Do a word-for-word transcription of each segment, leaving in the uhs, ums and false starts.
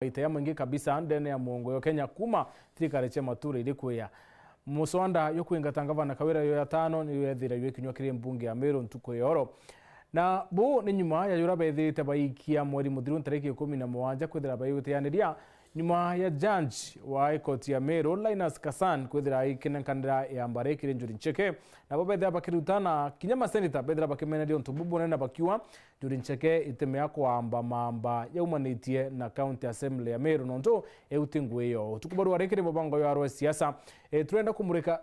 maita ya maingi kabisa ndene ya muongo yo Kenya kuma thirikari cia matura iri kwia. Muswanda yo kwingata ngavana Kawira yo ya tano niyo yethira yo ikinywa kiri mbunge ya Meru ntuku ya oro. Na buu ni nyuma ya jura bethirite baikia mweri muthiru ntariki ikumi na mugwanja kwithira baiutianiria nyuma ya judge wa High Court ya Meru, Linus Kasan, kwithira aikinenkanira ya mbare kiri Njuri Ncheke. Nabo bethira bakirutana, kinya maseneta bethira bakimeneria untu buu bunene bakiuga Njuri Ncheke itimea kwamba mamba yaumanitie na County Assembly ya Meru, nontu iu ti ngui yo. Utuku bwa rwari kiri mubango ya rwa siasa, e, turenda kumurika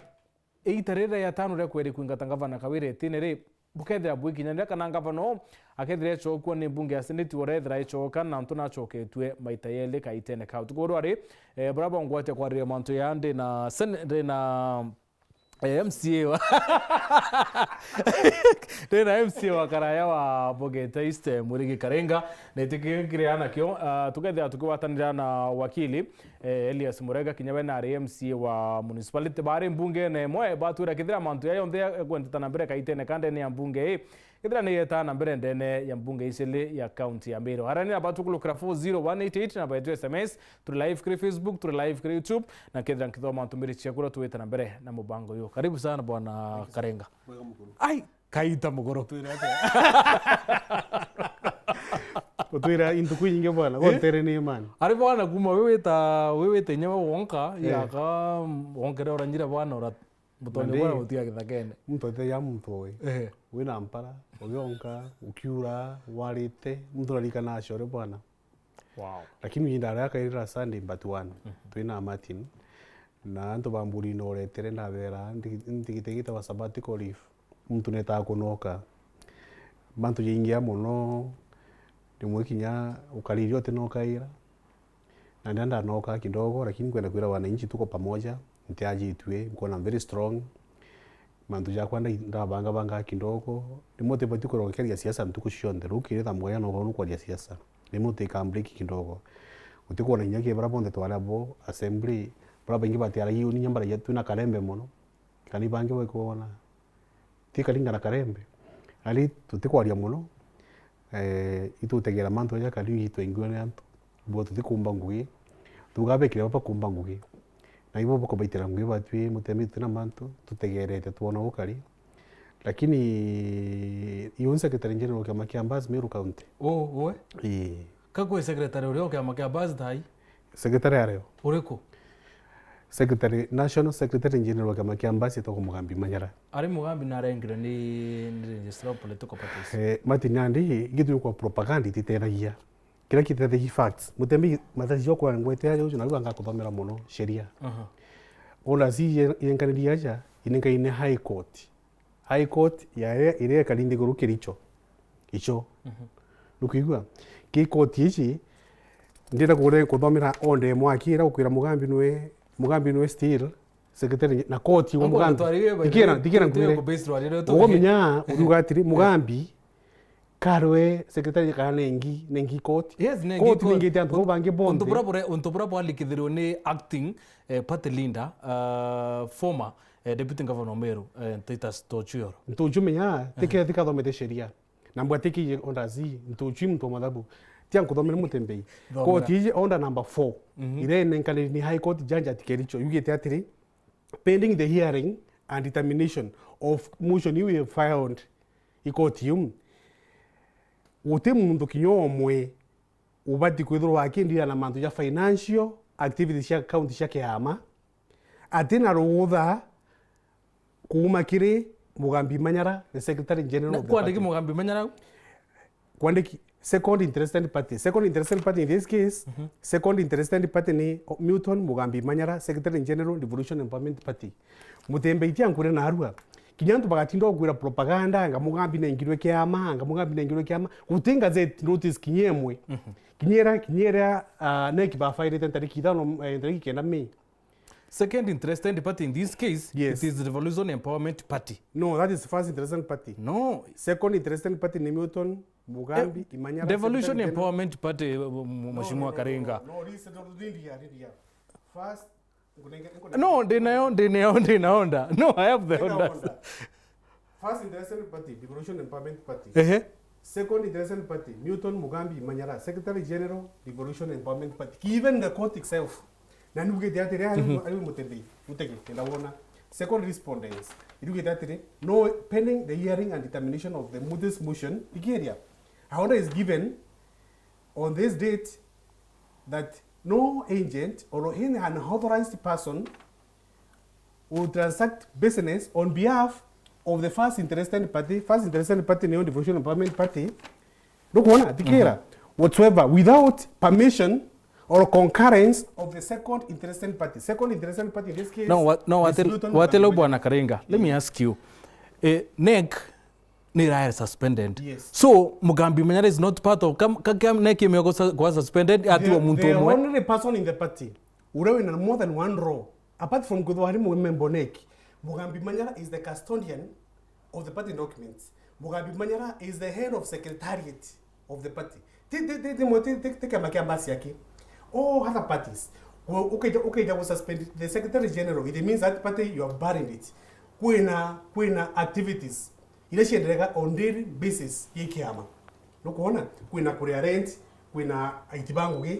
iita riri ria tano ria kweri kwingata ngavana Kawira itine ri, bukethira bwikinyanira kana ngavana uu akethira ecokua ni mbunge ya seneti, urethira ecoka na antu nachoketue maita yeli kaitene kau. Utuku bwa rwari, e, buria bongwatia kwariria mantu ya ndi na sen-, ndi na eh, M C A wa ndina M C A wa Karaya wa Bogeta East, eh, Mwirigi Karenga, na itikio kiri anakio, ah, tukethira tukigwatanira na wakili, eh, Elias Murega, kinya we nari M C A wa municipality, bari mbungene imwe, batwira kethira mantu ya yonthe ya kwendeta na mbere kaitene ka ndene ya mbunge ii, kethira ni yeta na mbere ndene ya mbunge icili ya county ya Meru. Harania na batu kulukira four zero one eight eight na betu S M S, turi live kiri Facebook, turi live kiri YouTube, na kethira nkithoma ntumiri ciaku uria tuwite na mbere na mubango uyu. Karibu sana bwana Karenga. Mwega mukuru. Ai, kaita mugoro. Twire atia? Utwira into kwingi bwana, eh? Gontere ni man. Ari bwana kuma we wita, we wita inya we wonka, eh, yaka wonkere uranyire bwana ura Mutonye bwana gutia githakene. Muntu atithia muntu ui. Ehe. Wina mpara, ugionka, ukiura, warite, muntu urarikana acore bwana. Wow. Lakini inda aria akairira Sunday but one, mhm, twina Martin, na antu ba mburi noretere ndabera, ndi-, ndigite gitawa sabbatical leave. Muntu netaga kunoka. Mantu jaingia mono, rimwe kinya ukariria utinokaira. Na ndia ndanoka kidogo, lakini nkwenda kwira wananchi tuko pamoja, ntiajitue, nkwona I'm very strong. Mantu jakwa ndai-, ndabangabanga kidogo. Rimwe utibati kurokeria siasa ntuku cionthe. Riu kiri thaa mugwanja no ukorwo nukwaria siasa. Rimwe uteka break kidogo. Utikwona inya ki bara bonthe twari abo assembly, bara baingi batiaragia uni nyambara yetu na karembe mono. Kana ibangi bakwona. Ti karinga na karembe. Ari tutikwaria mono. Eh, itutegera mantu aja kariu itwengua ni antu. Bo tutikumba ngugi. Tugabekire baba kumba ngugi. Na ibo bakubaitira ngugi batwi mutembi twina mantu, tutegerete twona ukari. Lakini iu ni Secretary General kiama kia Mbas Meru County. Oh, we? Ii. Ka kwi secretary uria o kiama kia Mbas thai? Secretary ario? Uriku? Secretary, National Secretary General wa kiama kia Mbas etagwo Mugambi Manyara. Ari Mugambi na arengire ni, ni Registrar of Political Parties. Eh, Martin Nandi, gitumi kwa propaganda ititethagia. Kira kitethagia facts. Mutembi mathathi jwa kwa ngwete aja ucio, na riu angakuthomera mono sheria. Aha. Ona si ye-, yenkaniri aja, inenkaine High Court. High Court ya iria, iria ikari nthiguru Kericho. Icho. Mhm. Nukwigua? Ki court ici, ndira kure kuthomera order imwe aki ira gukwira Mugambi nwe, Mugambi nwe still secretary na court wa Mugambi. Tikira, tikira nkwire. Ugomenya, uruga atiri, Mugambi, karwe secretary kana nengi, nengi court. Yes, nengi court. Court ningite antu bangi bonthe. Untu bura bure, untu bura bwalikithirwe ni acting, eh, party leader, uh, former, eh, deputy governor Meru, eh, Titus Tochuyoro. Ntuchu menya, tikira tikathomete sheria. Na mbwatikirie orders ii, ntuchu muntu wa mathabu. Tia nkuthomere Mutembei. Thomera. Court iji order number four. Mhm. Iria inenkaniri ni High Court Judge at Kericho. Yugite atiri, pending the hearing and determination of motion iu we filed i court iu, guti muntu kinya umwe ubati kwithirwa akindira na mantu ja financial activities cia county cia kiama, atina rugutha kuuma kiri Mugambi Manyara, the Secretary General of the party. Kwandiki Mugambi Manyara? Kwandiki second interested party. Second interested party in this case, mhm, second interested party ni Milton Mugambi Manyara, Secretary General, Devolution Empowerment Party. Mutembei tia nkure narua. Kinya antu bagatinda gukwira propaganda, anga Mugambi nengirwe kiama, anga Mugambi nengirwe kiama. Guti gazette notice kinya imwe. Mhm. Kinyera, kinyera, ah, neki bafairite ntariki ithano, eh, ntariki kenda Mei. Second interested party in this case, yes, it is Revolution Empowerment Party. No, that is first interested party. No. Second interested party ni Milton Mugambi, eh, Imanyara, Devolution Secretary General. Empowerment Party, eh, m-, m-, Mheshimiwa Karenga. No, no, no, no, listen, no, no, no, no, no. First, nkunenge, nkunenge. No, ndinayo, ndinayo, ndinaonda. No, I have the order. First interested party, Devolution Empowerment Party. Ehe. Second interested party, Newton Mugambi Manyara, Secretary General, Devolution Empowerment Party. Even the court itself. Na nugite atiri, ari, ari Mutembei, utege, kenda wona. Second respondents, irugite atiri, no, pending the hearing and determination of the Mutesi motion, ikiria. A order is given on this date that no agent or any unauthorized person will transact business on behalf of the first interested party. First interested party niyo Devolution Empowerment Party. Nukwona? Thikira. Whatsoever, without permission or concurrence of the second interested party. Second interested party in this case, no, wa-, no, is watil-, Newton watelo Mugambi. Bwana Karinga, let me ask you. Eh, NEC ni iraere suspended. Yes. So, Mugambi Manyara is not part of, kam-, ka-, kam-, NEC imeo kwa suspended, atiwa muntu umwe. The only person in the party uria wina more than one role, apart from kwithirwa ari mu-, member NEC, Mugambi Manyara is the custodian of the party documents. Mugambi Manyara is the head of secretariat of the party. Ti, ti, ti, ti, ti, ti, ti kiama kia Mbasi aki. All other parties. Ku-, ukeja, ukeja ku suspend the secretary general, it means that party you have buried it. Kwina, kwina activities iria cienderega on daily basis gi kiama. Nukwona? Kwina kuria rent, kwina aiti ba ngugi.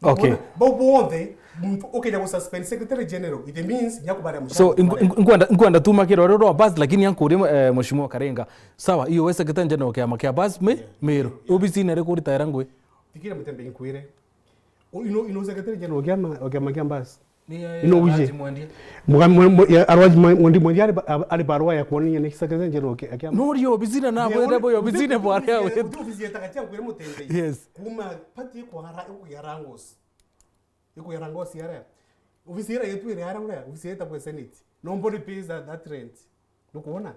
Okay. Nukwona? Bau bonthe, muntu ukeja ku suspend secretary general, it means nya kubaria mushara. So, nku-, nku-, nkwenda, nkwenda tuma kiro rwa bus, lakini ankurie, eh, Mheshimiwa Karinga. Sawa, iyo we secretary general kiama kia bus, me, yeah, Meru. Yeah. Obisi nere kurita era ngui. Tikira Mutembei nkwire. O, ino, ino secretary general kiama, kiama kia bus. Ni, eh, ino wije. Arwaji Mwendia. Muga-, mwe-, mwe-, ya, Arwaji Mwe-, Mwendi, Mwendi ari ba-, ari barua ya kuonania ni secretary general kia, kia. No, ri obisine na, the bwere only, bo obisine bware obisine, awete. Obisine etagatia kwire Mutembei. Yes. Kuma party ikwara, ikwara ngosi. Ikwara ngosi aria. Obisi ira yetu iri aria uria, obisi yetagwa Senate. Nobody pays that, that rent. Nukwona?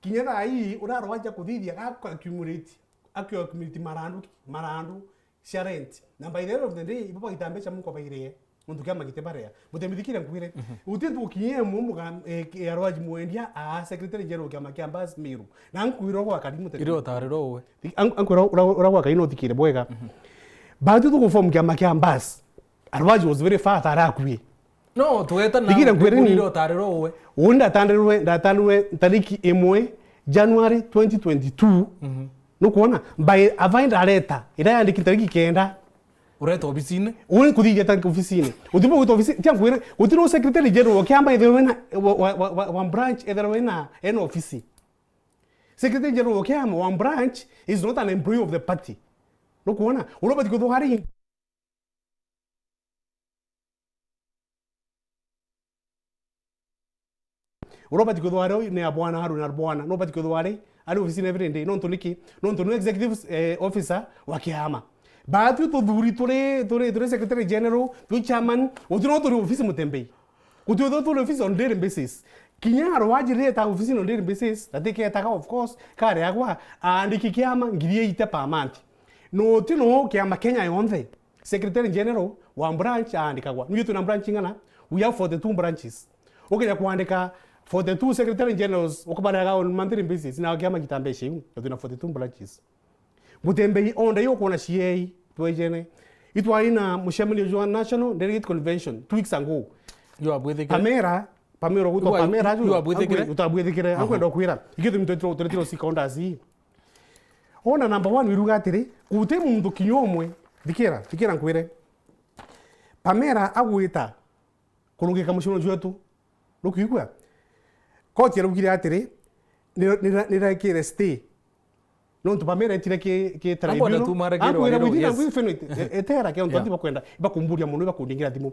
Kinya thaa ii, uria Arwaji akuthithia, gako accumulate, akio accumulate marandu, marandu, cia rent. Na by the end of the day, ibo bagita mbeca muko bairee. Nontu kiama giti barea. Mutembithikire nkwire. Uti ntu ukinyie mu muga, eh, ki-, Arwaji Mwendia, a secretary general kiama kia Mbasi Meru. Na nkwira ugwa kari Mutembithikire. Iri utariro uwe. Thi-, an-, ankwira ura, ura gwa kari no thikire bwega. Batu tuku form kiama kia Mbasi. Arwaji was very far, atara akui. No, tugeta na. Thikire nkwire ni. Iri utariro uwe. Uuni ndatandirwe, ndatandirwe ntariki imwe January twenty twenty-two. Nukwona? By a final letter, ira yandiki ntariki kenda. Ureta obisine? Uni kuthithia ta obisine. Utibu gwita obisi-, tia nkwire, gutiri secretary general wa kiama ethirwe wina, wa, wa, wa, wa, wa branch ethirwe wina, ena ofisi. Secretary general wa kiama wa branch is not an employee of the party. Nukwona? Uria ubati kwithirwa ari, uria ubati kwithirwa ari ni a bwana Haruna Bwana, no ubati kwithirwa ari, ari ofisine every day. Nontu niki? Nontu ni executive, eh, officer wa kiama. Batwi tuthuri turi, turi, turi secretary general, twi chairman, uti no turi ofisi Mutembei. Guti uthu turi ofisi on daily basis. Kinya Arwaji riria eta ofisine on daily basis, na tiketaga, of course, kari agwa, aandiki kiama ngiri eighty per month. No ti no kiama Kenya yonthe. Secretary General wa branch aandikagwa. Nui twina branch ing'ana? We have forty-two branches. Ukija kwandika forty-two secretary generals, ukabarega on monthly basis, na kiama gita mbeca iu, na twina forty-two branches. Mutembei onde yo kuona C A I twejene. Itwari na mucemanio jwa National Delegate Convention two weeks ago. Yu abwithikire. Pamela, Pamela ugwitwa Pamela aju. Yu abwithikire. Utabwithikire. Aha. Ankwenda kwira. Ikio tumi twetiro, twetiro stakeholders ii. Ona number one iruga atiri, guti muntu kinya umwe. Thikira, thikira nkwire. Pamela agwita kurungika mucemanio jwetu. Nukwigua? Koti iraugire atiri, nira-, nira-, nirekire stay. Nontu Pamela etire ki, ki tribunal. Ankwenda tu marekere. Ankwira wariro, within a yes. Week, feno ite-, e-, etera ke, ontu yeah. Ati bakwenda, ibakundungira thimu.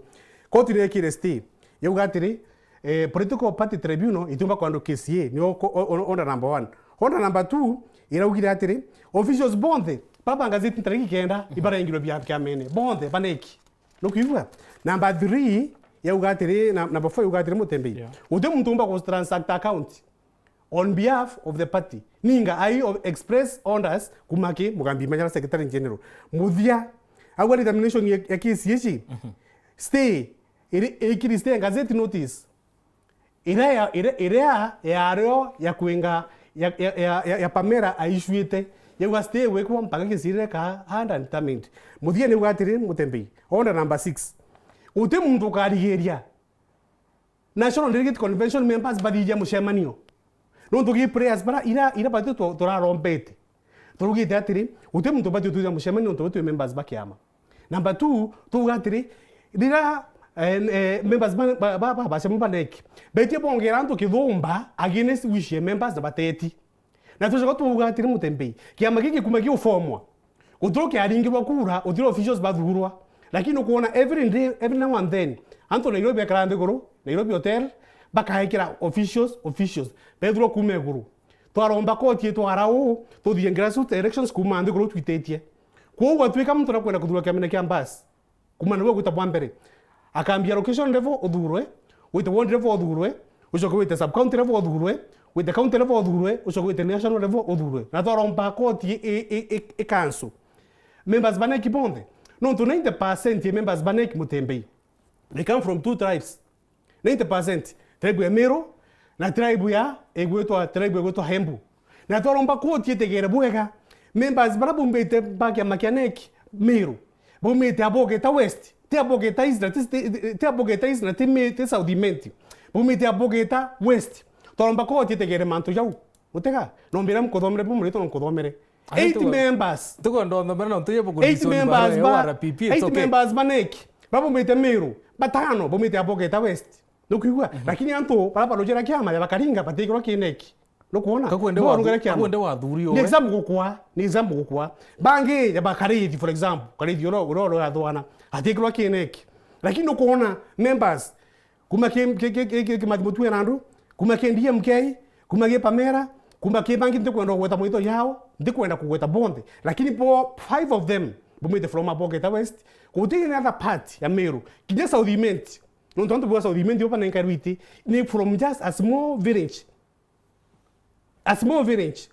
Koti nirekire stay. Yauga atiri, eh, political party tribunal itiumba kwandwa case ii, nio ko-, o-, o-, order number one. Order number two, iraugire atiri, officials bonthe, baba ngazeti ntariki kenda, ibarengirwe bia kiamene. Bonthe, baneki. Nukwigua? Number three, yauga atiri, na, number four yauga atiri, Mutembei. Yeah. Guti muntu umba ku transact account on behalf of the party. Ninga, I of express orders kuma ki Mugambi Manyara, Secretary General. Muthia, agwa determination ya, ya case ici. Mhm. Stay, iri, ikiri stay gazette notice. Iria ya, iria, iria yario ya kwinga ya, ya, ya, ya, ya Pamela aishuite, yauga stay gwikwa mpaka gisirire ka hand and determined. Muthia ni uga atiri, Mutembei, order number six. Guti muntu ukarigiria National Delegate Convention members bathithia mucemanio. Nontu gi prayers bara ira, ira batu tu-, turarombete. Turugite atiri, guti muntu ubati utwithia mucemanio nontu twi members ba kiama. Number two, tuuga atiri, riria, eh, eh, members ba, ba, ba, ba, bacema ba NEC, betie bongera antu kithumba against wish ya members na bateti. Na tucoka tuuga atiri, Mutembei, kiama giki kuma giufomwa, gutiro kiaringirwa kura, gutiro officials bathurwa. Lakini ukuona every day, every now and then, antu Nairobi bekara nthiguru, Nairobi Hotel, bakaekera officials, officials. Bethurwa kuma iguru. Twaromba koti itwara uu, tuthie grassroots elections kuma nthiguru twititie. Kwou gwatuika muntu nakwenda kuthurwa kiamene kia Mbas, kuma niwe gwita bwa mbere. Akambia location level uthurwe, wite ward level uthurwe, ucoke wite sub county level uthurwe, wite county level uthurwe, ucoke wite national level uthurwe. Na twaromba koti i, i, i, i, i cancel members ba NEC bonthe. Nontu ninety percent ya members ba NEC, Mutembei, they come from two tribes. Ninety percent tribe ya Meru na tribe ya igwitwa, tribe igwitwa Embu. Na twaromba koti itegere bwega members bara bumbite ba kiama kia NEC Meru, baumite Abogeta West, ti Abogeta East na ti, ti, ti Abogeta East na ti Mi-, ti South Imenti, baumite Abogeta West. Twaromba koti itegere mantu jau. Utega? Nombira mkuthomere bu murito nkuthomere. Eight members. Tukwenda uthomere nontu ye buku eight members ba, R P P, it's eight okay. Members ba NEC, babaumite Meru, batano baumite Abogeta West. Nukwigua? Mhm. Lakini antu bara barujira kiama ya bakaringa batikirwa ki NEC. Nukwona? Kakwende wa, kakwende wathuri ni example gukwa, ni example gukwa. Bangi ya bakarithi, for example, karithi uro, uro, uro athwana, atikirwa ki NEC. Lakini nukwona members, kuma ki, ki, ki, ki, ki, Kimathi Mutue na andu, kuma ki D M K, kuma ki Pamela, kuma ki bangi, ntikwenda kugweta mwito yao, ntikwenda kugweta bonthe. Lakini bo five of them, bumite from Abogeta West, guti any other part ya Meru, kinya South Imenti. Nontu antu bwa South Imenti uba nenka rwiti, ni from just a small village. A small village.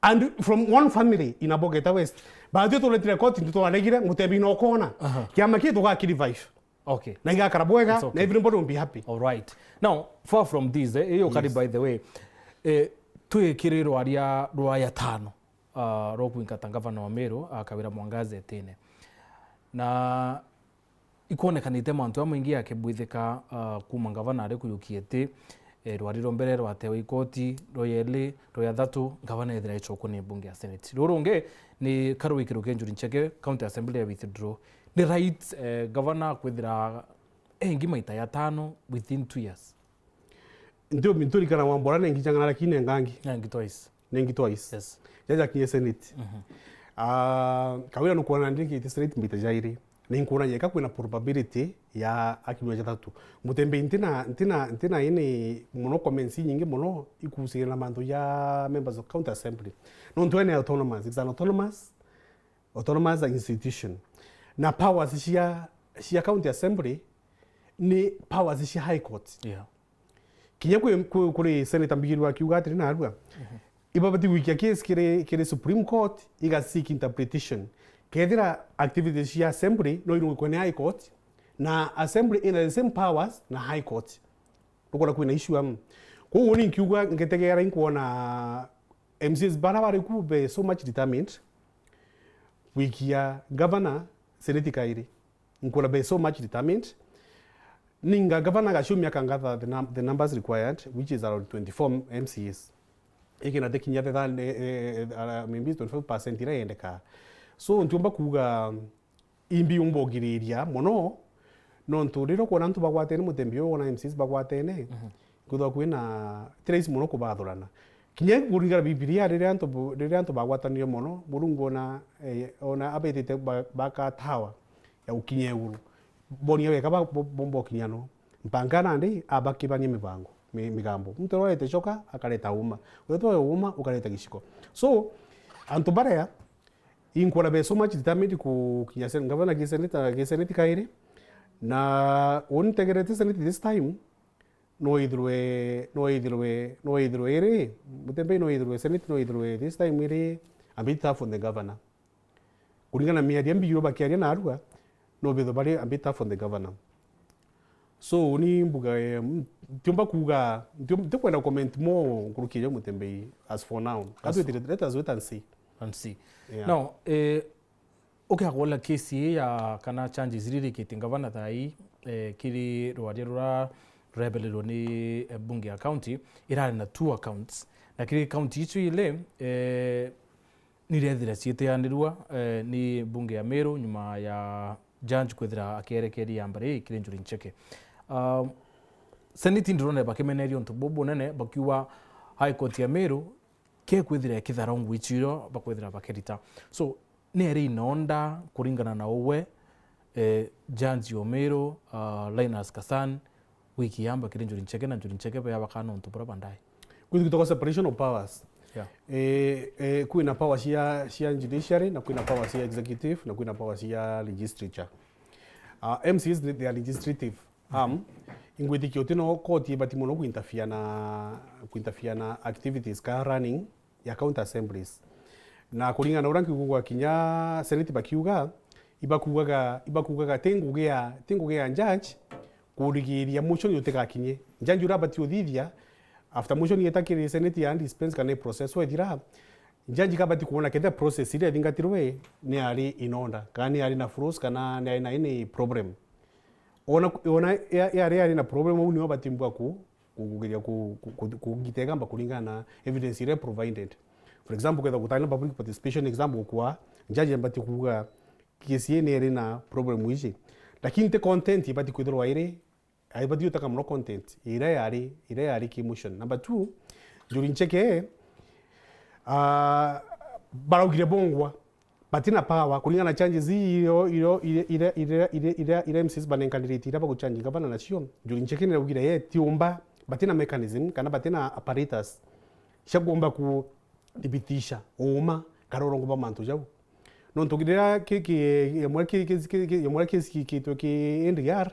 And from one family in Abogeta West. Baatwi tuletire koti, ntu twaregire, Mutebi no kona. Aha. Kiama ki tugakiri five. Okay. Na igakara bwega, it's okay. Na everybody will be happy. All right. Now, far from this, eh, iyo kari, yes, by the way, eh, twikiri rwaria rwa ya tano, ah, rwa kwingata ngavana wa Meru, ah, Kawira Mwangaza etine. Na ikwonekanite mantu jamaingi yakibwithika, ah, kuma ngavana ari kuyukia iti, eh, rwari rwa mbere rwatewa ikoti, rwa yeli, rwa ya thatu, ngavana ethira icokwo ni mbunge ya Senate. Ruru rungi ni karwikiro kia Njuri Ncheke, County Assembly ya withdraw. Ni right, eh, ngavana kwithira engi maita ya tano within two years? Ndio, nturikana wambora nengi jang'ana, lakini nengangi. Nengi twice. Nengi twice. Yes. Jaja kinye Senate. Mhm. Ah, Kawira nukwona ndikite Senate mbita jairi. Ni nkuona yeka kwina probability ya akinywa jathatu. Mutembei ntina, ntina, ntina ini muno comments nyingi muno ikusiria na mantu ya members of county assembly. Nontu ene autonomous, it's an autonomous, autonomous institution. Na powers cia, cia county assembly ni powers cia high court. Yeah. Kinya kwi, kwi, kuri senator Mbigirwa akiuga atiri narua, mhm, ibabati gwikia case kiri, kiri Supreme Court, iga seek interpretation. Kethira activities cia assembly no irungikwe ni high court, na assembly ina the same powers na high court. Nukona kwina issue amu. Koguo ni nkiuga ngetegera inkwona M C As bara bari ku be so much determined gwikia governor senate kairi. Nkwona be so much determined. Ninga governor agacumia akangatha the num-, the numbers required, which is around twenty-four M C As. Iki na tekinya the, eh, eh, eh, maybe twenty-five percent ira yendekaa. So, ntiumba kuuga imbi umbogiriria mono, nontu riria ukwona antu bagwatene, Mutembi uyu wona M Cs bagwatene, mhm, kwithirwa kwina, ti rahisi mono kubathurana. Kinya kuringana na Bibilia, riria antu bu-, riria antu bagwatanire mono, Murungu ona, eh, ona abitite ba-, baka tower ya gukinya iguru. Bonia weka ba-, bo-, bomba ukinya no. Mpanga nandi abakibania mibango, mi-, migambo. Muntu urorete coka, akareta uma. Uretwa uma, ukareta giciko. So, antu baria, inkwona be so much determined kukinya sen-, gavana gi senate, gi senate kairi. Na uni ntegerete senate this time, no ithirwe, no ithirwe, no ithirwe iri, Mutembei no ithirwe senate, no ithirwe this time iri a bit tough on the governor. Kuringana na miario Mbigirwa bakiaria narua, no bithwe bari a bit tough on the governor. So, ni mbuga, eh, m-, ntiumba kuuga, ntium-, ntikwenda comment more nkuruki ya Mutembei as for now. As for, let us wait and see. And see. Yeah. Now, eh, ukiagola case ii ya kana charges iria irikitie ngavana thaa ii, eh, kiri rwaria rura rurebererwa ni, eh, bunge ya county, irari na two accounts. Na kiri county icio ile, eh, nirethira ciitianirua, eh, ni mbunge ya Meru nyuma ya judge kwithira akierekeria mbari kiri Njuri Ncheke. Ah, Senate ndirona bakimeneria untu bubu bunene, bakiuga High Court ya Meru kekwithira ikitharau ngui cirio bakwithira bakirita. So, ni ari inonda kuringana na uwe, eh, judge o Meru, ah, Linus Kassan, wiki yamba kiri Njuri Ncheke, na Njuri Ncheke bea bakana untu buria bandai. Kwitu gitagwa separation of powers. Yeah. Eh, eh, kwina power cia, cia judiciary, na kwina power cia executive, na kwina power cia legislature. Ah, M C As they are legislative arm. Ingwitikia uti no koti ibati mono kuinterfere na, kuinterfere na activities ka running ya county assemblies. Na kuringana na uria nkiugua kinya Senate bakiuga, ibakugaga, ibakugaga ti ngugi ya, ti ngugi ya judge kurigiria motion utigakinye. Judge uria abati uthithia, after motion yeta kiri Senate ya dispense kana process wethira, judge kabati kuona ketha process iria ithingatirwe ni ari in order, kana ni ari na flaws, kana ni ari na any problem. Ona, ona ya, ya, yari na problem, au nio batimbua ku, ku, kugeria ku, ku, ku, kugitega amba kuringana na evidence iria provided. For example, ketha gutari na public participation, example, kwa judge ambati kuuga kesi ii ni iri na problem ici. Lakini ti content ibati kwithirwa iri, ibati utaka mono content iria yari, iria yari ki motion. Number two, Njuri Ncheke, ah, baraugire bongwa, batina power, kuringana na charges irio, irio, iria, iria, iria, iria, iria M C As banenkanirite iria baguchange gavana nacio. Njuri Ncheke niraugire ye tiumba, batina mechanism kana batina apparatus cia kuumba kuthibitisha uuma kana urongo bwa mantu jau. Nontu riria ki, ki, yamwe ki, ki, ki, ki, yamwe kesi kikitwe ki N D R,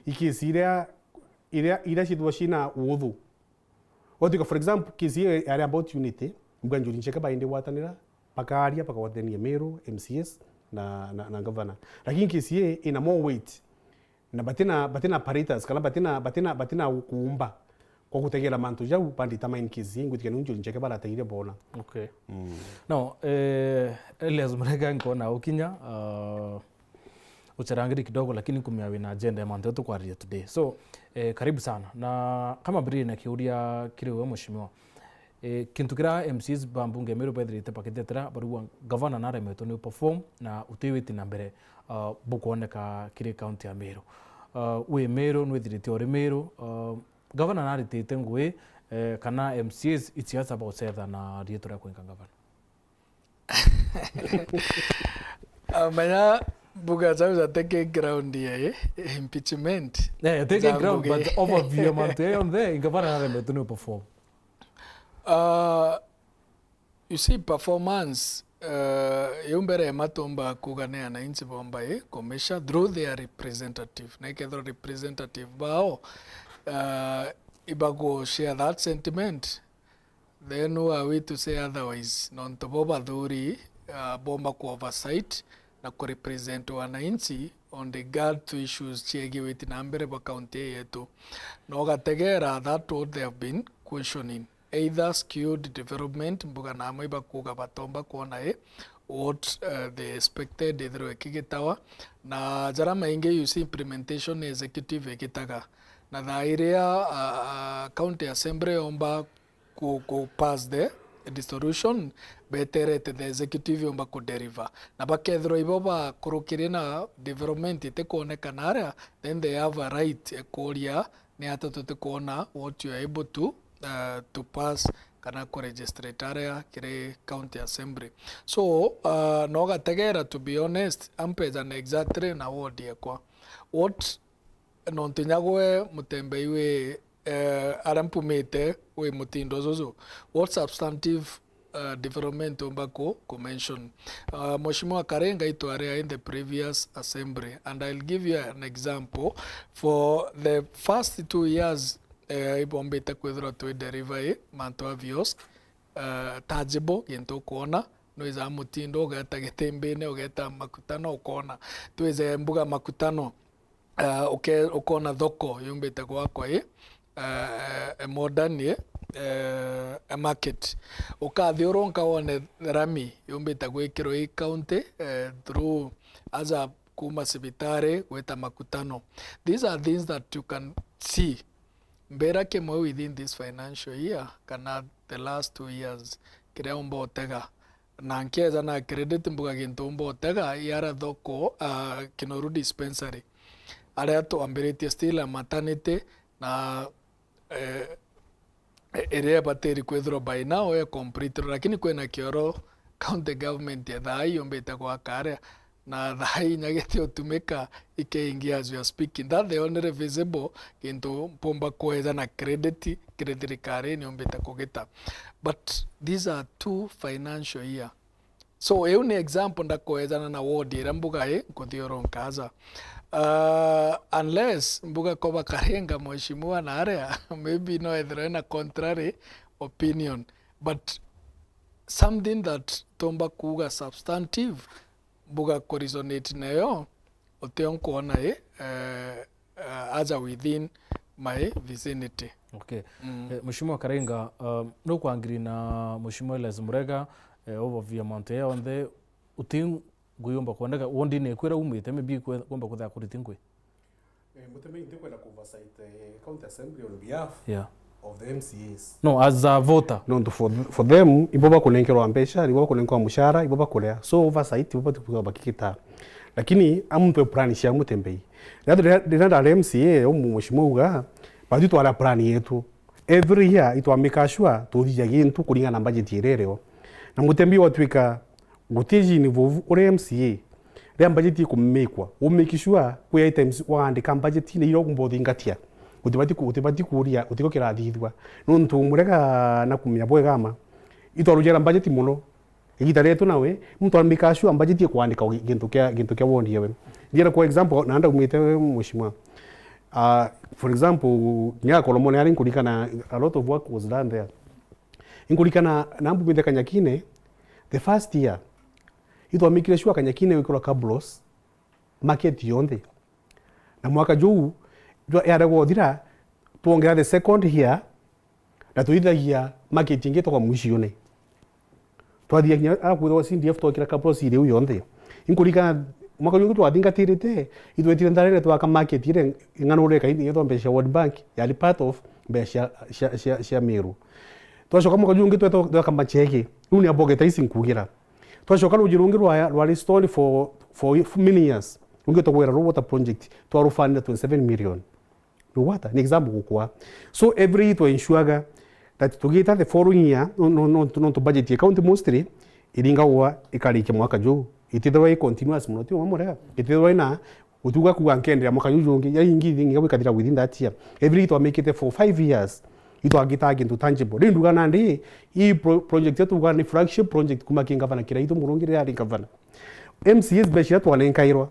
i kesi iria, iria, iria cithwa cina uthu. Otika, for example, kesi iyo yari about unity, mbuga Njuri Ncheke baindi gwatanira, bakaria, bakagwatania Meru, M C As, na, na, na governor. Lakini kesi ii ina more weight, na batina, batina apparatus, kana batina, batina, batina kuumba kwa gutegera mantu jau, ba determine kesi ii, ngwitikia niu Njuri Ncheke barateire bona. Okay. Mm. Now, eh, Elias Murega, nkona ukinya, ah, ucharangiri kidogo, lakini nkumenya wina agenda ya mantu tukwariria today. So, eh, karibu sana. Na kama mbiriri na kiuria kiri we, mheshimiwa, eh, kintu kiria M C As ba mbunge ya Meru bethirite bakitetera, barauga gavana naremetwe ni perform na utiwiti na mbere, ah, bukwoneka kiri county ya Meru. Ah, wi Meru, nwithirite uri Meru, ah, gavana naritite ngui, eh, kana M C As iciaca baucetha na riitwa ria kwinga gavana? Amenya mbuga jau ja taking ground ya, eh, impeachment. Eh, taking ja ground, ngugi. But overview ya mantu ya yonthe, ingavana naremetwe ni perform. Ah, you see, performance, eh, iu mbere ya matumba kuga ni ananchi bomba i kumisha through their representative. Na ikethirwa representative bao, eh, ibagu share that sentiment, then who are we to say otherwise? Nontu bo bathuri, ah, bomba ku oversight na ku represent wananchi on regard to issues ciegii witi na mbere bwa county ii yetu. Na ugategera that what they have been questioning. Either skewed development, mbuga na amwe ibakuga batomba kwona i what, uh, they expected ithirwe ikigitawa. Na jara maingi you see implementation ni executive igitaga. Na thaa iria, uh, uh, county assembly yomba ku, ku pass the dissolution, beterete the executive yomba ku deliver. Na bakethirwa ibo bakurukiri na development itikwonekana aria, then they have a right ya kuria ni ata tutikwona what you are able to, uh, to pass kana ku registrate aria kiri county assembly. So, uh, no gategera, to be honest, ampejana exactly na ward yakwa. What Nontu inya gwe mutembei wi, eh, aria mpumite wi mutindo juju, what substantive, eh, development umba ku, ku mention? Eh, Mheshimiwa Karenga itware in the previous assembly, and I'll give you an example. For the first two years, eh, ibombite kwithirwa twi deliver i mantu obvious, eh, tangible, gintu ukwona, nwija mutindo, ugeta gitimbine, ugeta makutano, ukona. Twije mbuga makutano, eh, uke-, ukona thoko yumbite gwakwa i, eh, eh, modern i, eh, market. Ukathiurunka wone rami yumbite gwikirwa i county, eh, through aja kuma cibitari gwita makutano. These are things that you can see. Mbira kimwe within this financial year, kana the last two years, kiria umba utega, na nkeja na credit mbuga gintu mbotega yara thoko, ah, Kinoru dispensary. Aria twambiritie still a maternity na, eh, iria ibatiri kwithirwa by now e complete, lakini kwina kioro county government ya thaa ii yumbite gwaka aria, na thaa ii inya gitiutumika ikeingi as we are speaking. That the only visible gintu mpumba kweja na credit kiri thirikari ni yumbite kugita. But these are two financial year. So, iu ni example ndakwejana na ward iria mbuga i nkuthiurunkaja. Uh, unless mbuga koba Karinga mheshimiwa na aria, maybe no ethirwe na contrary opinion. But something that tumba kuuga substantive, mbuga kuresonate nayo, utio nkwona i, eh, uh, aja within my vicinity. Okay. Mm. Eh, Mheshimiwa Karinga, um, nukwangiri na Mheshimiwa Elias Murega, eh, overview ya mantu ya yonthe, uti ngui yumba kwendeka, wondine ikwira umite, maybe kwe-, kumba kuthea kuriti ngui. Eh, Mutembei, ntikwenda ku oversight, eh, County Assembly on behalf Yeah. of the M C As. No, as a voter. Nontu for, for them, ibo bakunenkerwa mbeca, ibo bakunenkerwa mushara, ibo bakuria. So oversight, ibo bati kuga bakigita. Lakini a muntu e plan cia Mutembei. Riria, riria, riria ndari M C A, umu mheshimiwa uga, batwi twara plan yetu. Every year, itwa make sure tuthithia gintu kuringana na budget iria irio. Na Mutembei watwika guti jini vuvu uri M C A. Riria budget ikumikwa, u make sure kwi items waandika budget-ini iria ukumba uthingatia. Utibati ku-, utibati kuria, utiko kirathithua. Nontu Murega na kumenya bwega ma, itwarujera budget mono. Igita rietu nawe, muntu ambika sure budget ikwandika gi-, gintu kia, gintu kia ward yawe. Ndienda kwa example, na ndaumite mheshimiwa. Ah, for example, nya Kolomone ari nkurikana a lot of work was done there. Inkurikana na mbumite Kanyakine, the first year, itwamikire sure Kanyakine gwikirwa cabros, market yonthe. Na mwaka juu, jwa-, yare guthira, twongera the second year, na twithagia market ingi twa mwishione. Twathia kinya ara kwithagwa C D F twakira kabros iri u yonthe. Inkurikana mwaka juu twathingatire, itwetire Ntharere twaka market ire ing'anure kaini yetwa mbeca cia World Bank, yari part of mbeca cia, cia, cia, cia Meru. Twacoka mwaka juu ungi tweta twaka Machege. Riu ni abogeta ici nkugira. Twacoka ruji rungi rwa, rwari stalled for, for many years. Rungi tugwira ru water project, twarufundira twenty-seven million. Nugwata? Ni example gukwa. So every year twa ensure-ga that tugita the following year, no, no, no, nontu budget ya county mostly iringagwa ikarikia mwaka juu. Itithirwa i continuous mono, ti umwe Murega. Itithirwa ina utuga kuga nkenderea mwaka juu jungi, ya ingi, ingi, ingi ikathira within that year. Every year twa make it for five years. Itwagita gintu tangible. Riu nduga nandi, i pro-, project yetu tuga ni flagship project kuma ki ngavana Kiraitu Murungi riria ari ngavana. M C As mbeca iria twanenkairwa,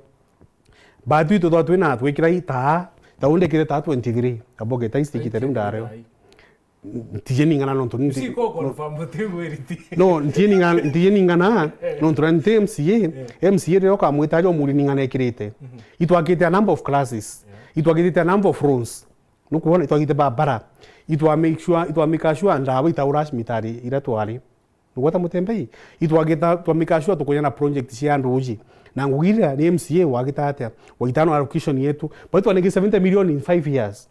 batwi twithwa twina twikira itaa, ta undekire taa twenty-three, abogeta ici ikita riu ndareo. Ntije ning'ana nontu nti-, Usi ko confirm uti ngwiriti. No, ntije ning'ana, ntije ning'ana, nontu na nti M C A, M C A riria ukamwita aja umuri ning'ana ekirite. Itwakite a number of classes. Itwakite a number of roads. Nukwona, itwagite babara. Itwa make sure, itwa make sure ndawa itaura cimitari iria twari. Nugwata Mutembei? Itwagita, twa make sure tukunya na project cia andu uji. Na ngugi iria ni M C A wagita atia? Waita no allocation yetu. But twanenge seventy million in five years.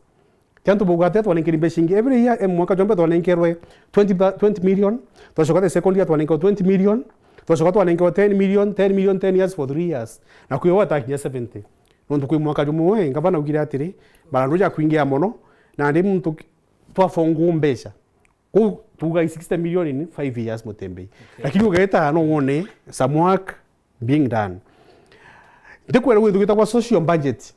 Ti antu bauga atia twanengeri mbeca ingi. Every year, eh, mwaka jwa mbere twanenkerwe twenty, twenty million. Twacoka the second year twanenkerwe twenty million. Twacoka twanenkerwe ten million, ten million, ten years for three years. Na kwi watakinya seventy. Nontu kwi mwaka jumwe, ngavana augire atiri, marandu ja kwingia mono, na ndi muntu ki-, twafongu mbeca. Kou tuga i sixty million in five years Mutembei. Okay. Lakini ugeta no wone some work being done. Ndikwira gwithu gwitagwa social budget.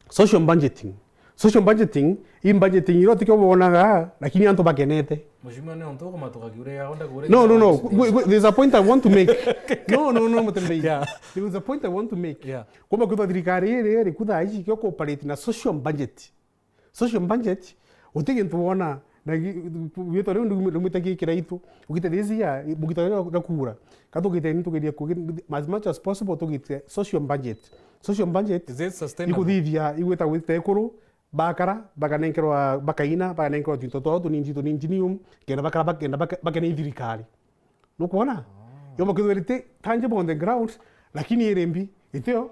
Social budgeting. Social budgeting, i budgeting iria utikio wonaga, lakini antu bakenete. Mheshimiwa, ni ontu ukumatuka kiure ya onda kure. No, no, no. Wait, wait, there's a point I want to make. No, no, no, Mutembei. Yeah. There is a point I want to make. Yeah. Kumba kwithwa thirikari iri, iri kutha ici kio cooperate na social budget. Social budget, uti gintu wona, na gi-, gwitwa riu ndu-, ndumite gi Kiraitu, ugite this year, mugita riu na kura. Ka tugite ni tugeria kugi-, as much as possible tugite social budget. Social budget, Is it sustainable? Ikuthithia, igwita gwita ekuru, bakara, bakanenkerwa, bakaina, bakanenkerwa twinto twao tunini, tunini, tunini, kenda bakara, bakenda baka-, bakena i thirikari. Nukwona? Yomba kwithwa iri ti tangible on the ground, lakini iri mbi, itio.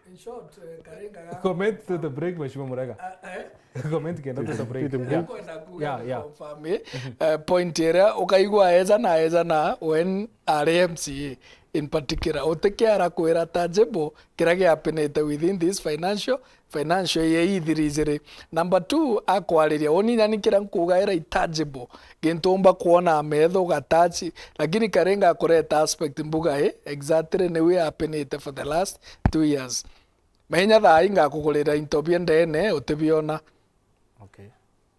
In short, eh, Karenga ga- Comment to the break, Mheshimiwa Murega. Ah, eh? Comment kenda to the break. Tuite break. Yeah. Nkwenda kuuga Yeah, yeah. confirm, eh, eh, point iria ukaigua eja na eja na when ari M C A in particular, utikiara kwira tangible kiria giapinite within this financial, financial year ithiri ijiri. Number two, akwariria uni nyani kiria nkuuga ira intangible, gintu umba kwona metho ugatachi, lakini Karenga akureta aspect mbuga i exactly niu yapinite for the last two years. Menya thaa ii ngakugurira into bia ndene utibiona. Okay.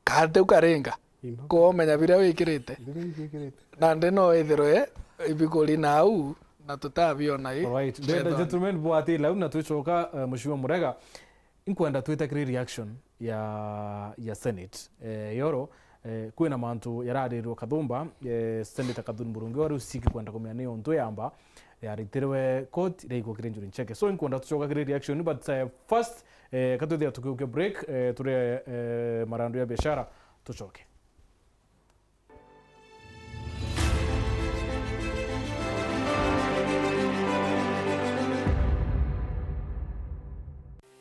Kati u Karenga. Imba. Ko umenya biria wikirite. Biria njikirite. Nandi no ithirwe ibiguri nau na tutabiona i. Alright. Ladies and gentlemen, bwatila u na twicoka, eh, Mheshimiwa Murega. Inkwenda twite kiri reaction ya, ya Senate. Eh, yoro, eh, kwina mantu yararirwe kathumba, eh, Senator Kathuri Murungi wa riu siki kwenda kumenya ni untu yamba yaritirwe court iraigwa kiri Njuri Ncheke. So, inkwenda tucoka kiri reaction, but, eh, first, eh, ka twithia tukiukia break, eh, turi, eh, marandu ya biashara, tucoke.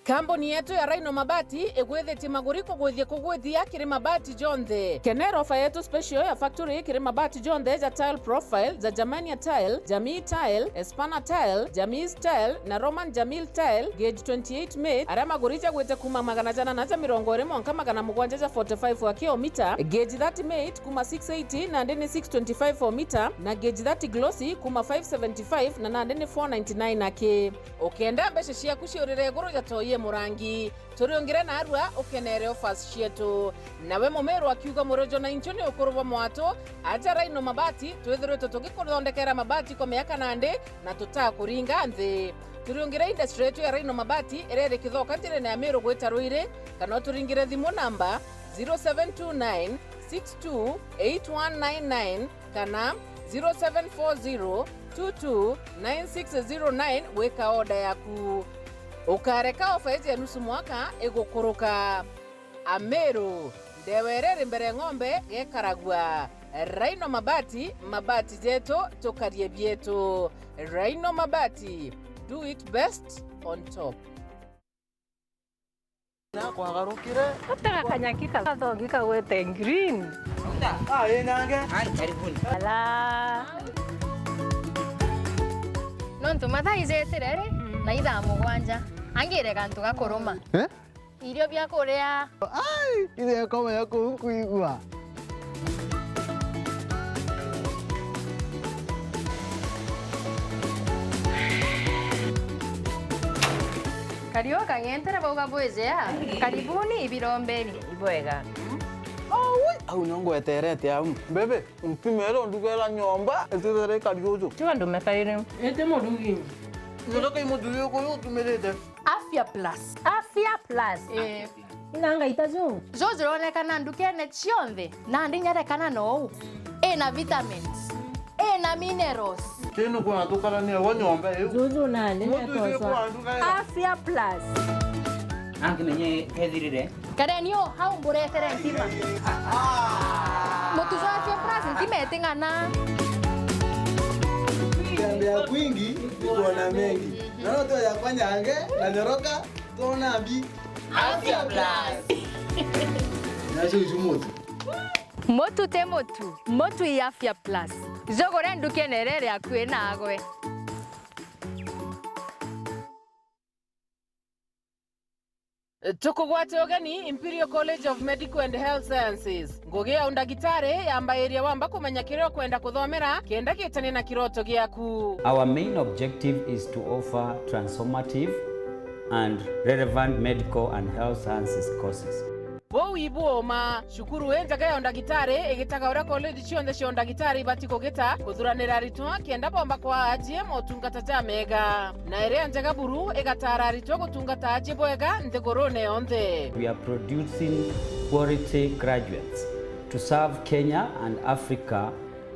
Kambuni yetu ya Rhino Mabati igwithitie maguri kugwithia kugwithia kiri mabati jonthe. Kenera ofa yetu special ya factory kiri mabati jonthe ja tile profile, ja Germania tile, Jamii tile, Espana tile, Jamii tile na Roman Jamil tile, gauge twenty-eight mate, aria maguri jagwite kuma magana jana na ja mirongo iri mwanka magana mugwanja ja forty-five wa kilomita, gauge thirty mate kuma six eighty nandi ni six twenty-five o mita, na gauge thirty glossy kuma five seventy-five na nandi ni four ninety-nine aki. Ukenda mbeca ciaku ciurire iguru ja toi e murangi, turiungire narua ukenere offers cietu. Nawe mumiru akiuga murojo na inchu ni ukuru bwa mwatu, aja Rhino Mabati, twithiritwe tugikuthondekera mabati kwa miaka nandi na tutakuringa nthi. Turiungire industry yetu ya Rhino Mabati iria iri Kithoka njirene ya Miru gwita Ruiri, kana uturingire thimu namba zero seven two nine six two eight one nine nine kana zero seven four zero two two nine six zero nine gwika order yaku. Ukareka ofa iji ya nusu mwaka igukuruka. Ameru, ndewa iria iri mbere ng'ombe gekaragua. Rhino Mabati, mabati jetu, tukarie bietu. Rhino Mabati, do it best on top. Nakwagarukire. Gutega kanyaki kathongi kagwete green. Ah, ĩ nange. Hai, karibuni. Ala. Nontu mathaa ijetire ri, na ithaa mugwanja. Angire gantu gakuruma. Eh? Irio bia kuria. Ai, ithe akoma ya kuu nkuigua. Kariu kang'entere bauga bwijea. Karibuni ibirombeni. Ibwega. Aui, au nio ngweterete au. Bebe, mpimere undugera nyomba, itithere kariuju. Tiga ndume kairi. Ite murugi. Nyoka kai muthuri uyu utumirite. Afya Plus. Afya Plus. Eh. Ina ngaita ju. Ju jironekana ndukene cionthe, nandi nyerekana nou. Ina vitamins. Ina minerals. Tinu kwa tukarania wa nyomba iu. Juju nandi. Mutu netoswa. Afya Plus. Angimenye kethirire. Kareni u, hau mburetere ntima. Mutu jwa Afya Plus, ntima iting'ana. Tembea kwingi, ni kuona mengi. Naona tu ya kwanyange, na nyoroka, tuona mbi. Afya Plus. Nacio icu mutu. Mutu ti mutu, mutu i Afya Plus. Jugure ndukene iria iri akui nagwe. Tukugwate ugeni Imperial College of Medical and Health Sciences. Ngugi ya undagitari yambairia wamba kumenya kiria ukwenda kuthomera, kenda gitanie na kiroto giaku. Our main objective is to offer transformative and relevant medical and health sciences courses. Buu ibu uma. Cukuru injega ya undagitari igitaga uria college cionthe cia undagitari ibati kugita, kuthuranira aritwa kenda bomba kwaa ajie motungata jamega. Na iria njega buru igataara aritwa gutungata ajie bwega nthigurune yonthe. We are producing quality graduates to serve Kenya and Africa.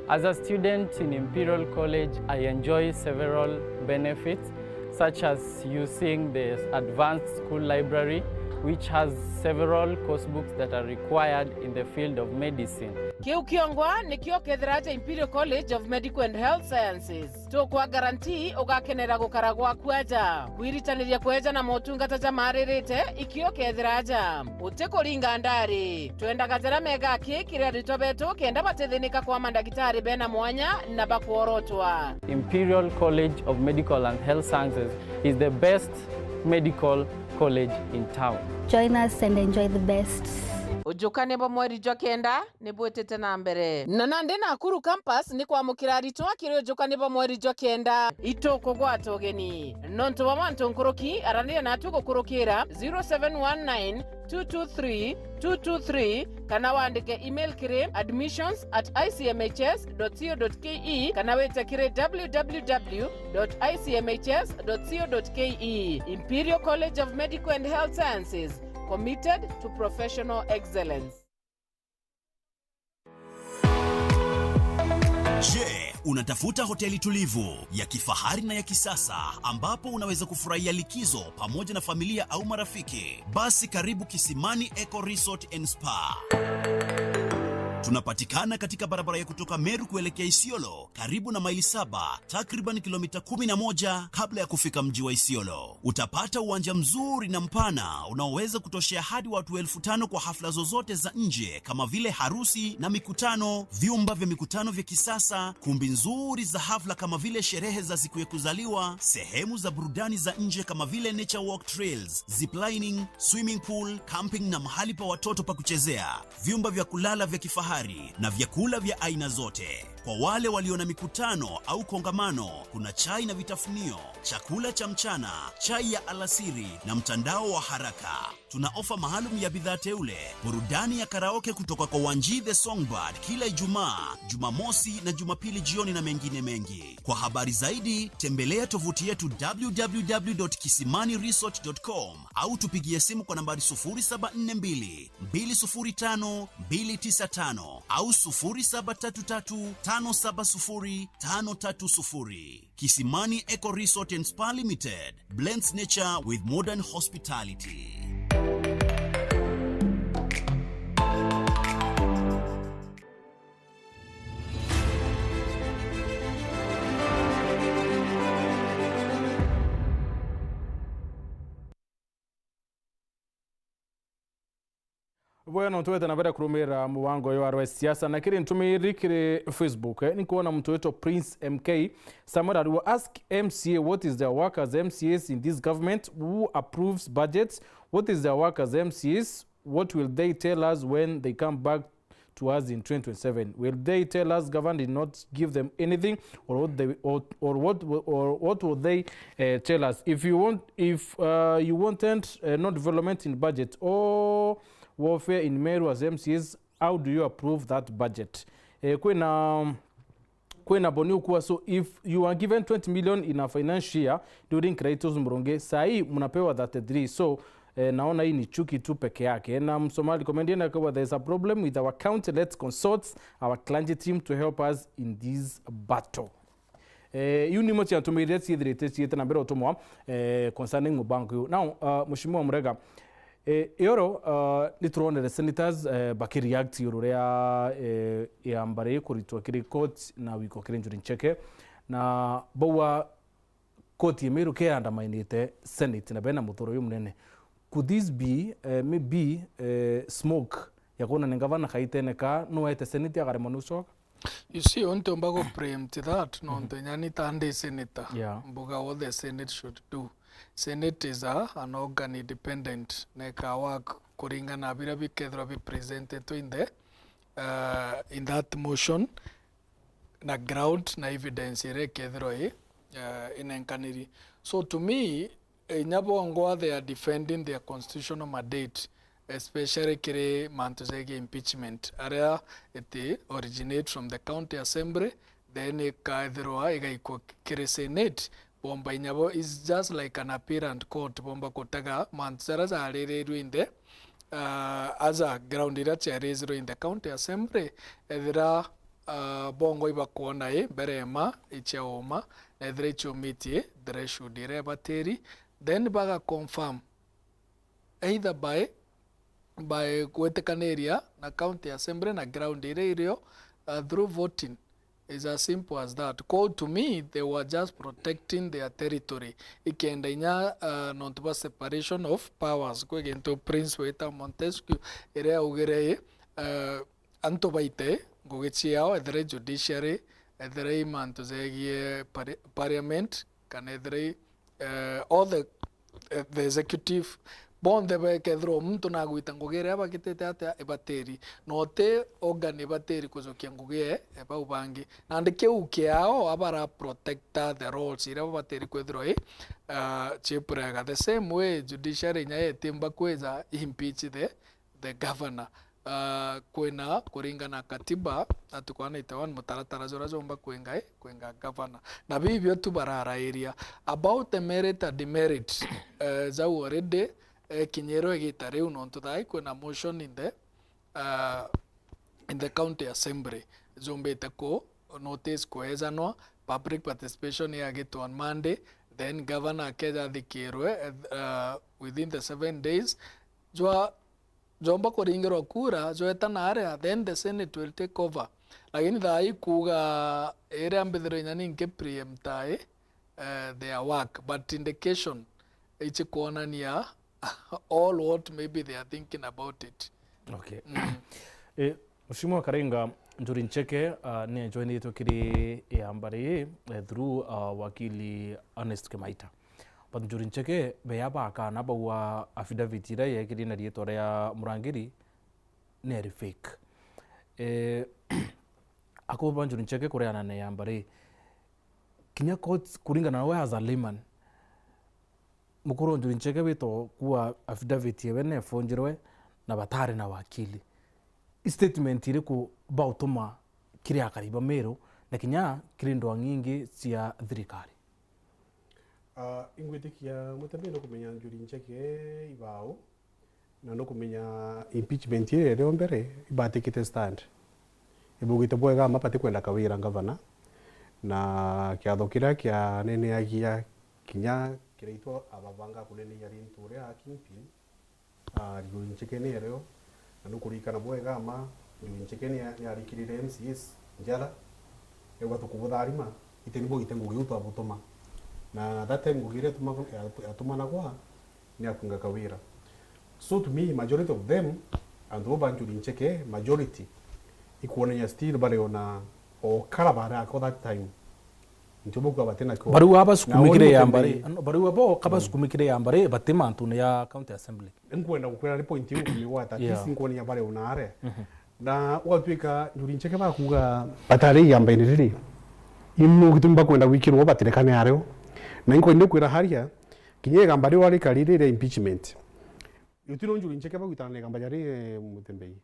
As a student in Imperial College, I enjoy several benefits, such as using the advanced school library which has several course books that are required in the field of medicine. Kiu kiongwa nikio kethira aja Imperial College of Medical and Health Sciences. Tukwa guarantee ugakenera gukara gwaku aja. Kwiritaniria kweja na motungata jamaaririte, ikio kethira aja. Utikuringa ndari. Twendaga jaria mega aki kiri aritwa betu kenda batithinika kwa mandagitari bena mwanya na bakworotwa. Imperial College of Medical and Health Sciences is the best medical college in town. Join us and enjoy the best. Ujukani bwa mweri jwa kenda ni bwitite na mbere. Na nandi Nakuru campus ni kwamukira aritwa kiri ujukani bwa mweri jwa kenda. Itukugwata ugeni. Nontu bwa mantu nkuruki, aranira natu gukurukira zero seven one nine two two three two two three kana wandike email kiri admissions at I C M H S dot co dot K E kana wite kiri W W W dot I C M H S dot co dot K E. Imperial College of Medical and Health Sciences, committed to professional excellence. Je, unatafuta hoteli tulivu ya kifahari na ya kisasa ambapo unaweza kufurahia likizo pamoja na familia au marafiki? Basi karibu Kisimani Eco Resort and Spa. Tunapatikana katika barabara ya kutoka Meru kuelekea Isiolo, karibu na Maili Saba, takriban kilomita kumi na moja kabla ya kufika mji wa Isiolo. Utapata uwanja mzuri na mpana unaoweza kutoshea hadi watu elfu tano kwa hafla zozote za nje kama vile harusi na mikutano, vyumba vya mikutano vya kisasa, kumbi nzuri za hafla kama vile sherehe za siku ya kuzaliwa, sehemu za burudani za nje kama vile nature walk trails, ziplining, swimming pool, camping na mahali pa watoto pa kuchezea, vyumba vya kulala vya kifahari na vyakula vya aina zote. Kwa wale walio na mikutano au kongamano, kuna chai na vitafunio, chakula cha mchana, chai ya alasiri na mtandao wa haraka. Tuna ofa maalum ya bidhaa teule, burudani ya karaoke kutoka kwa Wanji the Songbird kila Ijumaa, Jumamosi na Jumapili jioni na mengine mengi. Kwa habari zaidi, tembelea tovuti yetu W W W dot kisimani resort dot com au tupigie simu kwa nambari sufuri saba nne mbili, mbili sufuri tano, mbili tisa tano au sufuri saba tatu tatu, tano saba sufuri, tano tatu sufuri. Kisimani Eco Resort and Spa Limited blends nature with modern hospitality. Bwega, no twete na mbere kurumira mubango uyu wa Rwesi Siasa, na kiri ntumiri kiri Facebook, eh, ni kuona muntu witwa Prince M K Samuel ariwa, ask M C A what is their work as M C As in this government, who approves budgets, what is their work as M C As, what will they tell us when they come back to us in twenty twenty-seven? Will they tell us government did not give them anything, or what they, or, or what, or what will they, uh, tell us? If you want, if, uh, you wanted, uh, no development in budget or warfare in Meru as M C As, how do you approve that budget? Eh, kwina, kwina boni ukua, so if you are given twenty million in a financial year during Kiraitus Murungi, sahi munapewa thirty-three, so eh, naona hii ni chuki tu peke yake. Na Msomali comedian akawa, "There is a problem with our county, let's consult our clergy team to help us in this battle." Eh, iu nimo ciantumire ciithirite ciite na mbere utumwa, eh, concerning mubango uyu. Now, uh, Mheshimiwa Murega, eh, ioro, uh, ni turonere senators, eh, bakireact iguru ria, eh, iamba rii kuritwa kiri court na wiko kiri Njuri Ncheke, na bauga koti ya Meru ke underminite Senate na bena muthuro uyu munene. Could this be, eh, maybe, eh, smoke ya kwonania gavana kaitene ka no ete Senate akaremwa ni ucoka? You see, untiumba gu preempt that, nontu inya ni ta ndi senator. Yeah. Mbuga what the Senate should do. Senate is a, an organ independent, na ika work kuringana na biria bikethirwa bi presentetwe in the, uh, in that motion, na ground na evidence iria ikethirwa i, eh, inenkaniri. So to me, eh, inya bongwa they are defending their constitutional mandate, especially kiri mantu jegie impeachment, aria it originate from the county assembly, then ikaethirwa igaikwa kiri senate, bomba inya bo is just like an appeal and court, bomba kutega mantu jaria jaririrwe in the, uh, aja ground iria ciarizirwe in the county assembly, ethira, uh, bongo ibakwona i mbere ema icia uma, na ethira ichiumitie threshold iria ibatiri, then baga confirm either by by gwitikaniria na county assembly na ground iria irio, uh, through voting. Is as simple as that. Kwou to me, they were just protecting their territory. Ikenda inya, uh, nontu bwa separation of powers, kwi gintu principle ita Montesquieu iria yaugire i, uh, antu baite ngugi ciao, ethire judiciary, ethire i mantu jegie pari-, parliament, kana ethire i, eh, all the, eh, the executive, bonthe bekethirwa muntu nagwita ngugi iria bagitite atia ibatiri, na uti organ ibatiri kujukia ngugi e, e bau bangi. Nandi kiu kiao abara protecta the roles iria babatiri kwithirwa i, ah, ciipurega. The same way judiciary inya yetimba kwija impeach the the governor. Uh, kwina kuringana na katiba, article one eighty-one, mutaratara juria jumba kwinga i, kwinga governor. Na bibio tu bararairia. About the merit and demerit, uh, jau already, uh, kinyirwe igita riu, nontu thaa ii kwina motion in the, uh, in the county assembly jumbite ku notice kwejanwa, public participation yagitwa on Monday, then governor akeja athikirwe, uh, within the seven days. Jwa jomba kuringirwa kura, jweta na aria, then the Senate will take over. Lakini thaa ii kuuga iria mbithirwe inya ninki preempt i, eh, their work, but indication ichi kuonania all what maybe they are thinking about it. Okay. Mm. Eh, Mheshimiwa Karenga, Njuri Ncheke, ah, ni ajoinitwe kiri iamba riri, eh, through, ah, wakili Ernest Kimaita. But Njuri Ncheke, beya bakana baua affidavit iria yeekiri na riitwa ria Murangiri ni eri fake. Eh, akuba Njuri Ncheke kureana na iamba ri. Kinya court, kuringana na we as a layman, mukuru Njuri Ncheke witwa kuua affidavit yewe nefunjirwe na batari na wakili. I statement iriku bautuma kiri akari ba Meru na kinya kiri ndwang'i ingi cia thirikari? Ah, ingwitikia Mutembei nukumenya Njuri Ncheke ibau, na nukumenya impeachment iria irio mbere ibatikite stand. Ibugite bwega ama batikwenda Kawira ngavana, na kiatho kiria kianeneagia kinya kiraitwa ababanga kunenehia rintu uria kingpin, ah, Njuri Ncheke ni erio, na nukuririkana bwega ama Njuri Ncheke ni, ni arikirire M C As njara, euga tukubutharima, ite nibo ite ngugi iu twabutuma. Na that time ngugi iria yatuma-, yatumanagwa ni ya kwinga Kawira. So to me, majority of them, antu bo ba Njuri Ncheke, majority, ikwonania still bari ona o kara bari ako that time. Nitio bauga bati nakio. Bariu aba sukumikire ya mbari, bariu abo kaba sukumikire ya mbari, bati mantune ya county assembly. Nkwenda gukwira ni point iu kumigwata, at least nkwonania bari ona are. Na ugatwika Njuri Ncheke bakuga batari iamba-ini riri, inu gitumi bakwenda gwikirwo batirekane ario. Na inkwenda kwira haria, kinya igamba riu arikari riri ria impeachment, utino Njuri Ncheke bagwitana na igamba jari, eh, Mutembei.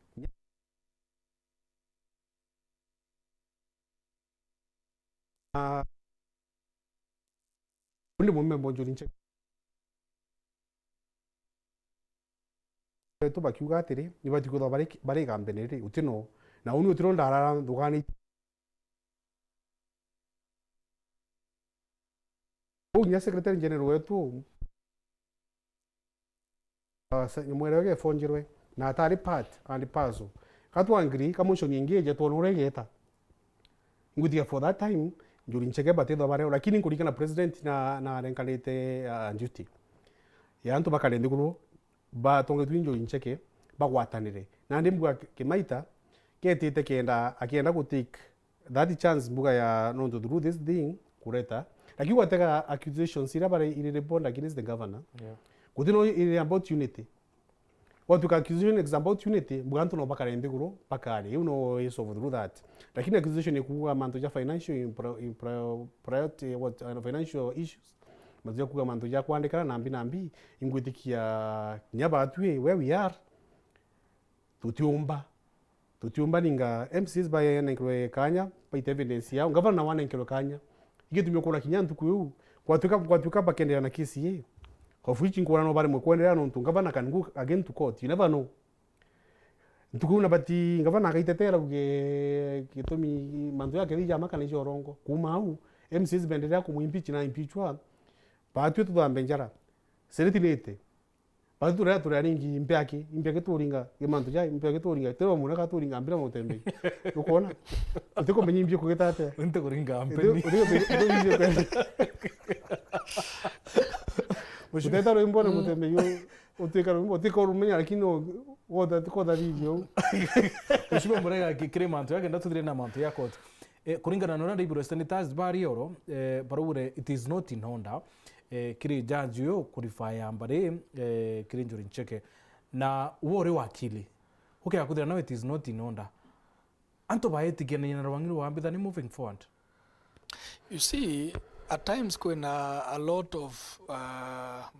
Ah, undi mumembo Njuri Ncheke. Betu bakiuga atiri, nibati kwithwa bari, bari igambene riri, utino, na uni utino ndarara nthugani. Uu kinya Secretary General wetu, ah, se-, mwere wege efonjirwe, na atari part and parcel. Ka twa agree, ka motion ingi ije twone uria igeta. Ngwitikia for that time, Njuri Ncheke batithwa bareo, lakini nkuririkana president na, na arenkanite, ah, duty ya antu bakare nthiguru, batongetwe ni Njuri Ncheke, bagwatanire. Nandi mbuga Ki-, Kimaita, ketite kenda, akienda gu take that chance mbuga ya nontu through this thing, kureta. Lakini gwatega accusations iria bari iri report against the governor. Yeah. Guti no iri about unity. Gwatuika accusation is about unity, mbuga antu no bakare nthiguru, bakare. Iu no isolve through that. Lakini accusation ikuuga mantu ja financial impro-, impro-, priority, what, uh, financial issues, mantu ja kuuga mantu ja kwandikana na mbi na mbi, ingwitikia kinya batwi where we are, tutiumba. Tutiumba ninga M C As banenkerwe kanya, baite evidence yao. Ngavana nawe anenkerwe kanya. Igitumi ukona kinya ntuku iu, gwatuika, gwatuika bakenderea na case ii, of which nkwona no baremwe kwenderea nontu ngavana can go again to court. You never know. Ntuku iu na bati ngavana akaitetera auge gitumi mantu jake thii jama kana icio urongo. Kuuma au, M C As benderea kumwimpeach na impeachwa. Batwi tuthambe njara. Senate niite. Batu turia turia ringi impe aki, impe aki turinga, gimantu ja, impe aki turinga, tiro muna ka turinga mbira mutembei. Ukwona? Utikumenya imbi kugita atia? Nti kuringa Uti-, mpeni. uti-, uti-, uti-, uti-, Uteta rwimbo na mutembei u-, utwika rwimbo, utika urumenya, lakini u-, wotha, kotha video u. Mheshimiwa Murega, ki-, kiri mantu ya kenda tuthire na mantu ya koti. Eh, kuringana na uria ndaigwire senators ba Rioro, eh, baraugire it is not in order, eh, kiri judge uyu kurifaya mbari, eh, kiri Njuri Ncheke. Na we uri wakili, ukea kwithira nawe it is not in order. Antu baetikirania na rwangi rwa wambithani moving forward. You see, at times kwina a lot of, uh,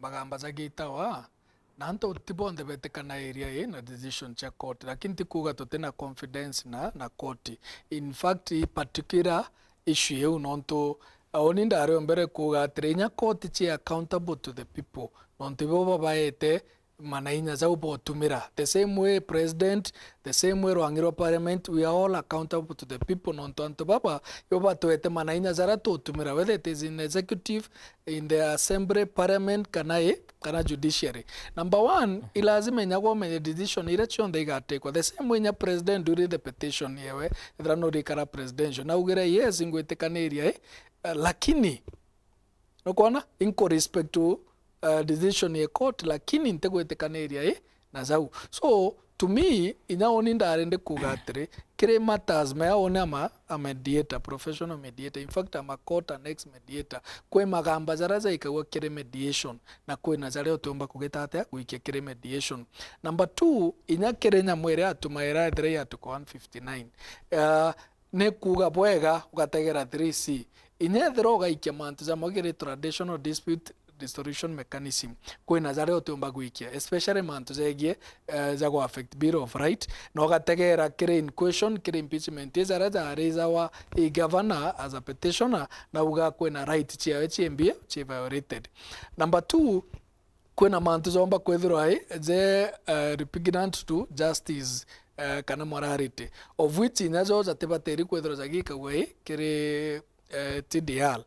magamba jagitawa, na antu ti bonthe betikanagiria i na decision cia court, lakini ti kuuga tutina confidence na, na court. In fact, i particular issue iu, nontu, uh, uni ndari o mbere kuuga atiri, inya court ci accountable to the people, nontu ibo babaete manainya jau botumira. The same way president, the same way rwangi rwa parliament, we are all accountable to the people, nontu antu baba ibo batwete manainya jaria tutumira, whether it is in executive, in the assembly, parliament, kana i, kana judiciary. Number one, i lazima inya gwomenye decision iria cionthe igatekwa. The same way inya president during the petition yewe, ethira nurikara presidential, naugire, "Yes, ingwitikaniria i, eh, lakini," nukwona, inko respect to, uh, decision ya court, lakini ntigwitikaniria i na jau. So, to me, inya uni ndari ndi kuuga atiri, kiri matters maya uni ama a mediator, professional mediator. In fact, I'm a court and ex mediator. Kwi magamba jaria jaikagua kiri mediation, na kwina jaria utiumba kugita atia gwikia kiri mediation. Number two, inya kiri nyamu iria atumaira ethira i Article one fifty-nine. Uh, ni kuuga bwega ugategera three C. Inya ethira ugaikia mantu jamwe kiri traditional dispute resolution mechanism, kwina jaria utiumba gwikia, especially mantu jegie, eh, ja gu affect Bill of Right, na ugategera kiri in question, kiri impeachment, i jaria jarijawa i governor as a petitioner, na uga kwina right ciawe cimbia ci violated. Number two, kwina mantu jomba kwithirwa i je, eh, repugnant to justice, eh, kana morality, of which inya jo jatibatiri kwithirwa jagikagua i kiri, eh, T D R.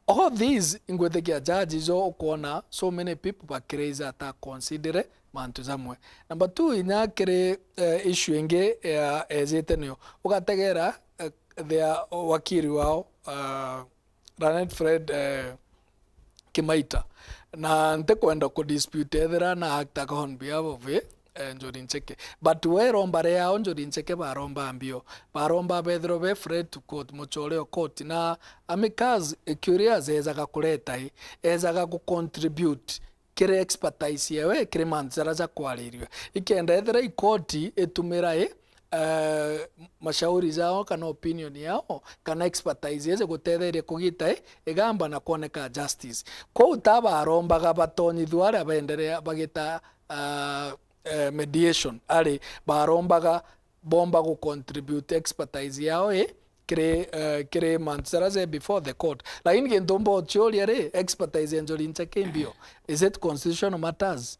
All these, ingwitikia judge ijo ukwona so many people bakiraise ata consider mantu jamwe. Number two, inya kiri, eh, issue ingi ya ejite niyo ugategera, eh, their wakiri wao, ah, Learned Fred, eh, Kimaita. Na ntikwenda ku dispute ethira na actaga on behalf of, eh, eh, Njuri Ncheke. But we iromba riao Njuri Ncheke baromba mbio. Baromba bethirwe be free to court, muchore o court. Na amicus curiae ejaga kureta i, ejaga gu contribute kiri expertise yewe, kiri mantu jaria jakwaririrwe. Ikenda ethira i court itumira i, eh, mashauri jao kana opinion yao kana expertise ije gutetheria kugita i, igamba na kwoneka justice. Kwou ta barombaga batonyithua aria baenderea bagita, ah, eh, mediation, ari barombaga bomba gu contribute expertise yao i kiri, eh, kiri mantu jaria je before the court. Lakini gintu mbochiuria ri, expertise ya Njuri Ncheke imbio, is it constitutional matters?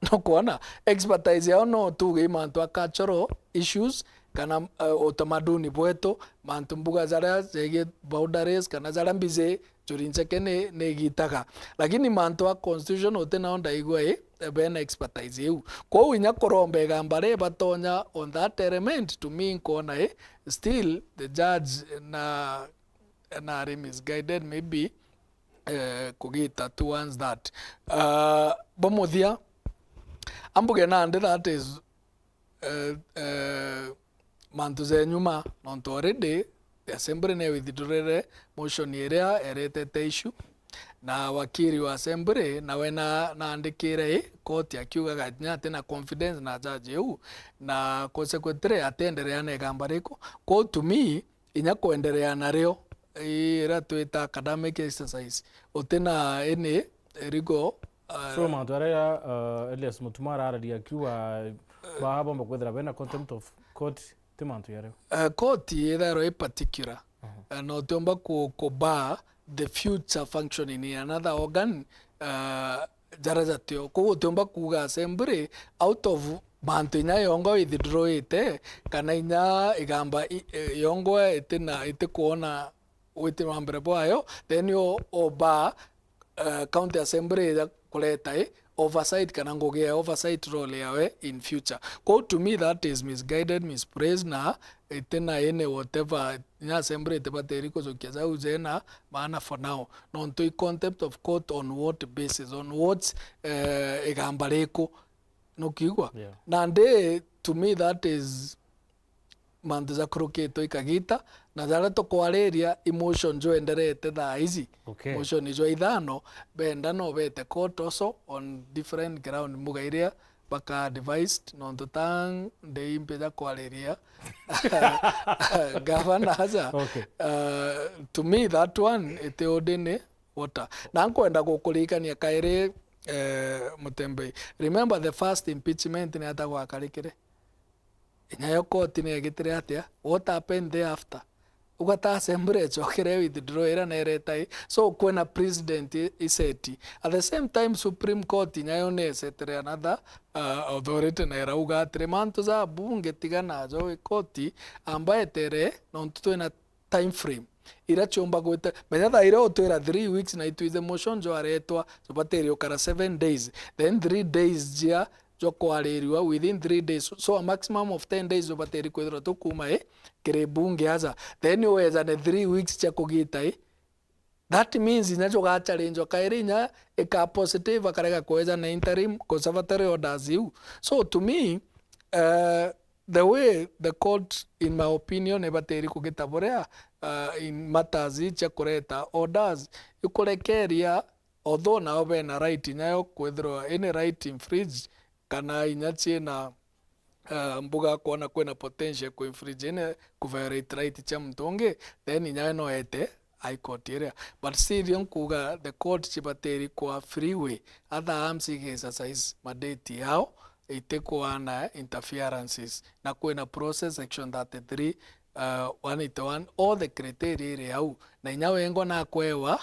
Nukwona, expertise yao no tuge i mantu a cultural issues, kana, eh, utamaduni bwetu, mantu mbuga jaria jegie boundaries, kana jaria mbiji Njuri Ncheke ni, ni igitaga. Lakini mantu a constitution uti nao ndaigua i, bena expertise iu. Kwou inya kuromba igamba ri batonya on that element, to me nkwona i, still the judge na, na ari misguided maybe, eh, kugita towards that. Ah, bwa muthia, ambuge nandi that is, eh, eh, mantu ja nyuma, nontu already the assembly ne withdrawire motion iria eretete issue, na wakiri wa assembly nawe na, naandikire i court akiugaga kinya ati na confidence na judge iu, na consequently atienderea na igamba riku. Kwou to me, inya kwenderea nario, ii, iria twita academic exercise, uti na any legal, uh, So, mantu aria, uh, Elias Mutuma arararia akiuga, baa bomba kwithira bena contempt of court, ti mantu jario. Uh, court ithairwa i particular. Uh, na utiumba ku, ku bar the future functioning in another organ, uh, jaria jatio. Kwou utiumba kuuga assembly out of mantu inya yongo withdrawite, kana inya igamba i, e, yongo itina, itikwona witi wa mbere bwayo, then o, o bar, eh, county assembly ija kureta i, oversight kana ngugi ya oversight role yawe in future. Kwou to me that is misguided, misplaced na itina any whatever, inya assembly itibatiri kujukia jau jena maana for now. Nontu i contempt of court on what basis, on what, eh, igamba riku? Nukiigua? Yeah. Nandi to me that is mantu jakurukitwe i kagita, na jaria tukwariria i motion jwenderete thaa iji. Okay. Motion jwa ithano, benda no bete court also on different ground, mbuga iria baka advised, nontu ta ndi impi ja kwariria gavana aja. Okay. Uh, to me that one iti udi ni water. Na nkwenda gukuririkania kairi, eh, Mutembei. Remember the first impeachment ni ata gwakarikire? Inya yo koti ni egitire atia? What happened thereafter? Ugata assembly ecokere withdraw ira nereta i. So, kwina precedent i, iseti. At the same time, Supreme Court inya yo ni esetere another, uh, authority na irauga atiri, mantu ja bunge tiga najo i koti, amba etere, nontu twina time frame ira ciumba gwita. Menya thaa iria utwira three weeks na itwithe motion jwaretwa, jubatiri ukara seven days. Then three days jia jwa kwaririrwa within three days. So a maximum of ten days ubatiri kwithirwa tu kuma i kiri bunge aja. Then uejane three weeks cia kugita i. That means inya jugacharinjwa kairi inya ika positive akarega kuejana interim conservatory orders iu. So to me, uh, the way the court, in my opinion, ibatiri kugita buria, uh, in matters ii cia kureta orders, ikurekeria, although nao bena right inya yo kwithirwa any right infringed, kana inya ciina, uh, mbuga kwona kwina potential ku infringe any, ku violate right cia muntu ungi, then inya we no ete High Court iria. But still, yo nkuga the court cibatiri kwa freeway other arms iga exercise mandate yao, itikwana interferences. Na kwina process section thirty-three, uh, one eighty-one, all the criteria iri au. Na inya wengwa nakwewa,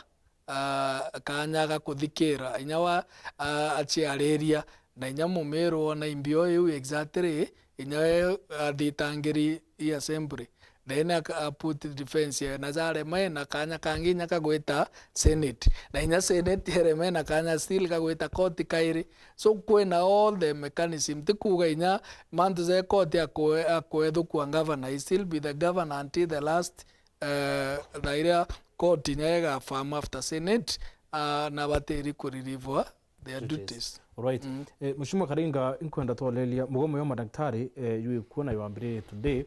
ah, kanya ga kuthikira, inya wa, ah, aciariria, na inya mumiru wona imbio iu exactly, inya we athitangiri i assembly. Then aka-, a put defense yawe, na jarema ena kanya kangi inya kagwita Senate. Na inya Senate erema ena kanya still kagwita koti kairi. So kwina all the mechanism. Ti kuuga inya mantu ja koti akwe-, akwethukua governor, he still be the governor until the last, eh, thaa iria koti inya iga affirm after Senate, ah, na batiri kurelieve their duties. Duties. Alright. Mm. Eh, Mheshimiwa Karinga, inkwenda twoleria mugomo yo madaktari, eh, yuikuo na yambiririe today,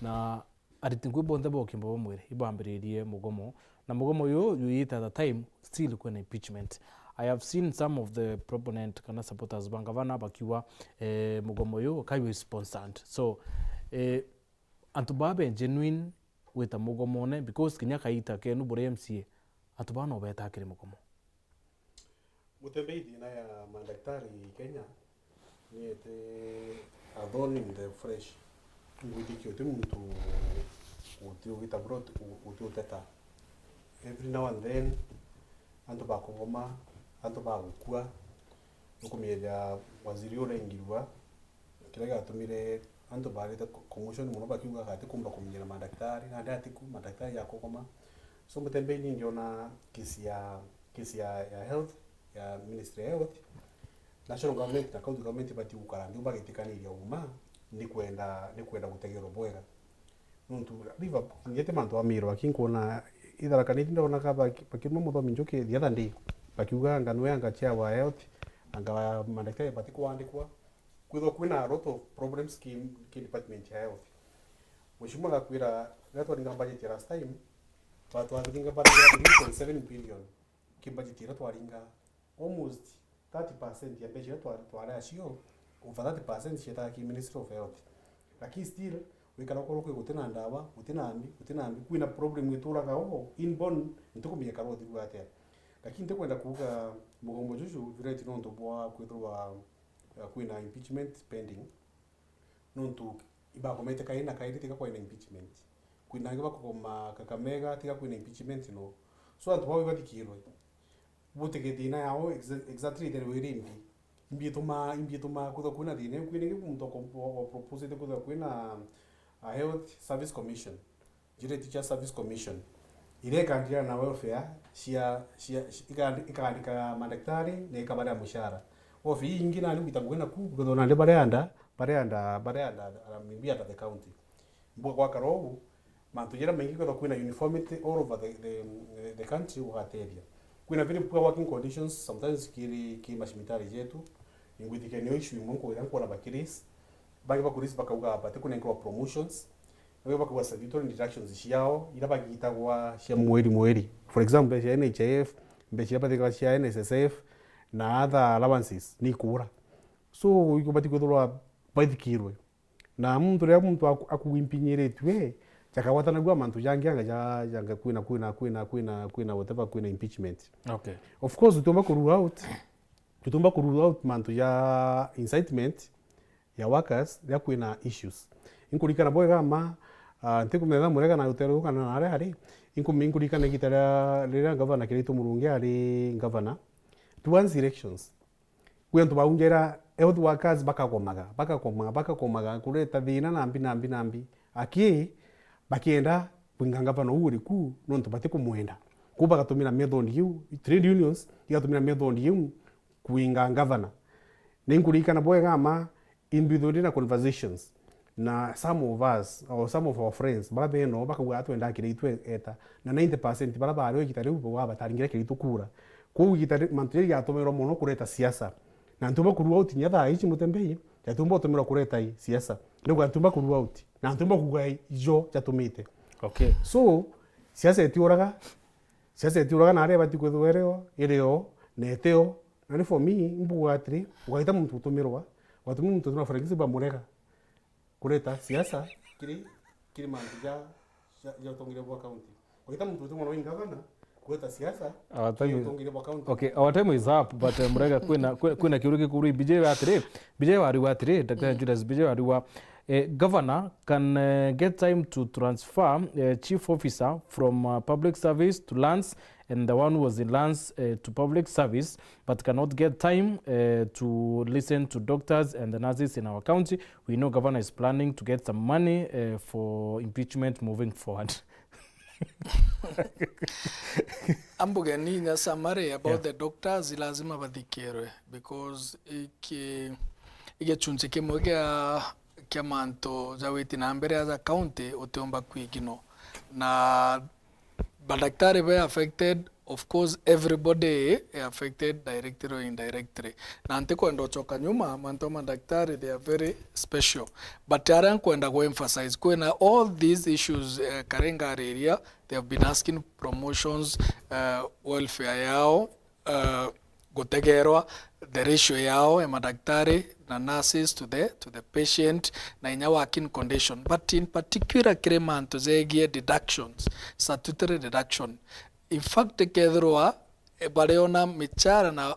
na ariti ngui bonthe ba ukimba bwa mwiri ibambiririe mugomo, na mugomo uyu yuite at a time still kwina impeachment. I have seen some of the proponent kana supporters ba ngavana bakiuga, eh, mugomo uyu kayu sponsored. So, eh, antu baa be genuine gwita mugomone, because kinya kaita kenu buri M C A, antu baa no betaa kiri mugomo. Mutembei, thina ya madaktari Kenya ni ete a thorn in the flesh. Ngwitikia uti muntu uti ugita bro, uti uteta. Every now and then, antu bakugoma, antu bagukua, nukumiethia waziri urengirua, kiria giatumire antu barite co-, commotion mono bakiuga ati kumba kumenyera madaktari, nandi atiku, madaktari ya kugoma. So Mutembei ni ndiona kesi ya, kesi ya, ya health, ya Ministry ya Health, National Government na County Government bati gukara nthi bagitikaniria uma ni kwenda, ni kwenda gutegerwa bwega. Nontu riu ba-, ngete mantu amirwa, aki nkuona itharakanitie, ndona ka baki-, bakiruma muthomi Njuki the other day, bakiuga anga nwe anga chair wa health, anga madaktari bati kwandikwa. Kwithwa kwina a lot of problems ki, ki department ya health. Mheshimiwa gakwira, riria twaringa budget ya last time, twa-, twaringa budget ya three point seven billion. Ki budget iria twaringa, almost thirty percent ya mbeca iria twa-, twari acio, over thirty percent cietaga ki Ministry of Health. Lakini still, wikara ukorwo kwi gutina ndawa, gutina mbi, gutina mbi, kwina problem ituraga oo, inborn, ntikumenya kara uthiru atia. Lakini ntikwenda kuuga mugomo juju jureti nontu bwa kwithirwa, uh, kwina impeachment pending. Nontu ibakomete kairi na kairi tiga kwaina impeachment. Kwina angi bakugoma Kakamega tiga kwina impeachment no. So antu bau ibathikirwe. Butige thina yao exa-, exactly itherwe iri mbi. Imbi ituma, imbi ituma kwithwa kwina thina iu, kwina ingi muntu oko-, o-, o-, proposite kwithwa kwina a Health Service Commission, njireti cia Service Commission, iria ikandikana na welfare cia, cia, cia, ikandi-, ikandika madaktari na ikabaria mushara. Ofi ii ingi nandi gwita ngugi naku, kwithirwa nandi baria under, baria under, baria under, maybe under the county. Mbuga gwakara uu, mantu jaria maingi kwithirwa kwina uniformity all over the, the, the country gugatethia. Kwina very poor working conditions sometimes kiri, ki macibitari jetu. Ingwitikia nio issue imwe nkwona bakiraise. Bangi bakuraise bakauga batikunenkerwa promotions. Bangi bakauga statutory deductions ciao, iria bagitagwa cia mweri mweri. For example, mbeca cia N H I F, mbeca iria bathikaga cia N S S F, na other allowances, ni ikuura. So, ikubati kwithirwa baithikirwe. Na muntu riria muntu aku-, akuga impinyiritue, jakagwatanagua mantu jangi anga ja, janga kwina, kwina, kwina, kwina, kwina whatever, kwina impeachment. Okay. Of course, tutiumba ku rule out, tutiumba ku rule out mantu ja incitement ya workers riria kwina issues. Inkurikana bwega ma, ah, ntikumenya Murega na uteru kana na aria ari, inkum-, inkurikana igita riria, riria Gavana Kiraitu Murungi ari Gavana. Towards elections, kwi antu baunjera health workers bakagomaga, bakagomaga, bakagomaga, kureta thina nambi, nambi, nambi. Aki, bakienda kwinga ngavana uu uriku, nontu batikumwenda. Kwou bagatumira method iu, trade unions igatumira method iu kwinga ngavana. Ni nkuririkana bwega ma, in between na conversations, na some of us, or some of our friends, baria beno bakauga, "Atwenda Kiraitu eta." Na ninety percent baria bari o igita riu bauga bataringire Kiraitu kura. Kwou igita ri-, mantu jaria jatumirwa mono kureta siasa. Na ntiumba kurua out kinya thaa ici Mutembei, jatiumba gutumirwa kureta i siasa. Niguo ntiumba kurua out. Na ntiumba kuuga i jo jatumite. Okay. So, siasa itiuraga, siasa itiuraga na aria ibati kwithirwa irio, irio, na itio. Na ni for me, mbuga atiri, ugaita muntu utumirwa, ugatumira muntu utumirwa, for example, Murega. Kureta siasa kiri, kiri mantu ja, ja, ja utongeria bwa county. Kwita muntu uti mwana wa ingavana, kureta siasa Our time kiri is, utongeria bwa county. Okay, our time is up, but, eh, Murega, kwina, kwi-, kwina kiuru gikuru. B J wa atiri, B J wariwa atiri, Doctor Julius, B J wariwa, eh, governor can, eh, get time to transfer, eh, chief officer from, uh, public service to lands, and the one who was in lands, eh, to public service, but cannot get time, eh, to listen to doctors and the nurses in our county. We know governor is planning to get some money, eh, for impeachment moving forward. Ambuge ni nya summary about, yeah, the doctors, lazima bathikirwe because iki, igicunci kimwe kia, kia mantu ja witi na mbere aja county utiumba kwigino. Na madaktari be affected, of course, everybody affected directly or indirectly. Na ntikwenda ucoka nyuma, mantu ma madaktari, they are very special. But aria nkwenda ku emphasize, kwina all these issues, eh, Karenga ariria, they have been asking promotions, eh, welfare yao, uh, gutegerwa, the ratio yao ya madaktari na nurses to the, to the patient, na inya working condition, but in particular kiri mantu jegie deductions, statutory deduction. In fact, kethirwa, eh, bariona michara na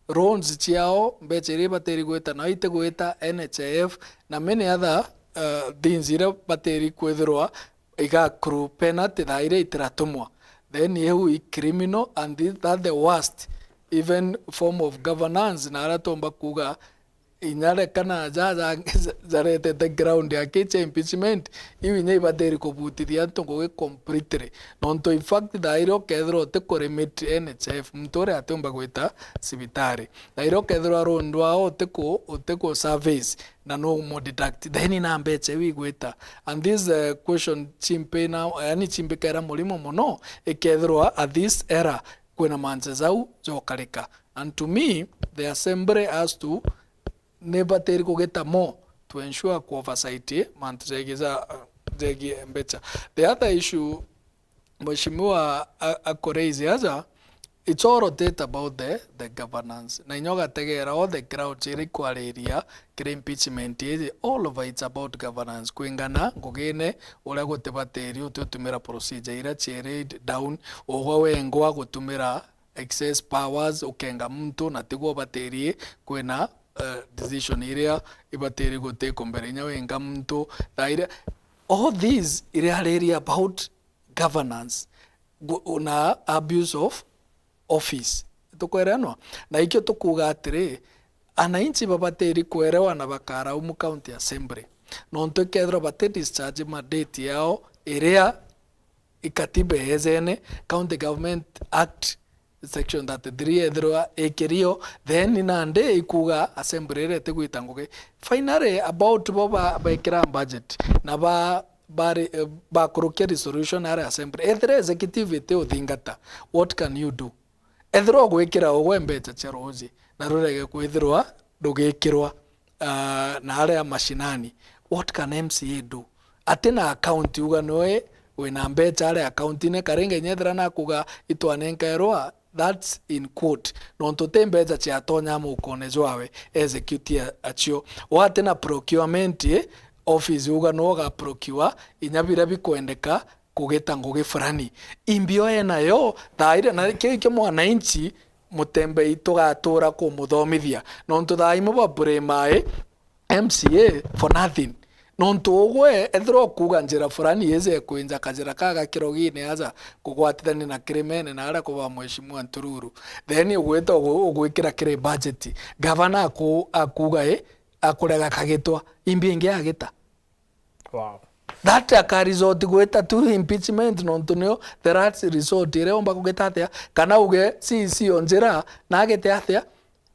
loans ciao, mbeca iria ibatiri gwita nao itigwita N H I F na many other, uh, things iria batiri kwithirwa iga accrue penalty thaa iria itiratumwa, then iu i criminal and thi-, that the worst even form of governance, na aria tuumba kuuga inya reka na ja, ja, jaretete ground ya ki cha impeachment, iu inya ibatiri kubutithia antu ngugi completely. Nontu in fact thaa iria ukethirwa uti ku remit N H I F, muntu uria atiumba gwita cibitari. Thaa iria ukethirwa loan rwao uti ku, uti ku service, na no umu deduct, then na mbeca iu igwita. And this, uh, question chimpe na, yani chimbikera murimo mono, ikethirwa at this era kwina manche jau jokarika. And to me, the assembly has to, nibatiri kugita more to ensure ku oversight mantu jegie ja, jegie mbeca. The other issue Mheshimiwa a-, akuraise aja, it's all rotate about the, the governance. Na inya ugategera all the crowds iria ikwariria kiri impeachment iji, all of it's about governance. Kwingana ngugine uria gutibatiri uti utumira procedure iria cia laid down, ugwe wengwa gutumira excess powers, ukenga muntu, na tiguo ubatirie kwina, eh, decision iria ibatirie gutiko mbere inya wenga muntu. Thaa iria, all these iria really about governance, gu-, na abuse of office. Tukwereanwa? Na ikio tukuuga atiri, ananchi babatiri kwerewa na bakaraumu county assembly. Nontu ikethirwa bati discharge mandate yao iria ikatiba eejene, County Government Act section thirty-three ethirwa ikirio, then nandi ikuga assembly iria itigwita ngugi. Finally, about bo ba-, baikira budget na ba-, bari-, eh, bakurukia resolution ari assembly, ethira executive iti uthingata, what can you do? Ethirwa ugwikira ugwe mbeca cia ruuji na rurege kwithirwa rugikirwa, ah, na aria mashinani, what can M C A do? Ati na account uga noe wina mbeca aria accountine, karinga inya ethira nakuga itwanenkairwa, that's in quote, nontu ti mbeca ciatonya mukone jwawe execute a-, acio. Wati na procurement, eh, office uga no uga procure inya biria bikwendeka kugita ngugi fulani. Imbio enayo thaa iria, na kiu ikio mwananchi mutembei tugatura kumuthomithia, nontu thaa imwe ba blame M C A for nothing. Nontu ugwe ethirwa ukuga njira fulani ije kwinja kajira kaga kirogine aja kugwatithania na Kirimene na aria kuba Mheshimiwa Ntururu, then ugwita ugu-, ugwikira kiri budget. Gavana aku-, akuga i, akurega kagitwa, imbi ingi agita. Wow. That aka resort gwita tu impeachment, nontu nio the last resort iria umba kugita atia, kana uge C E C o njira na agite atia,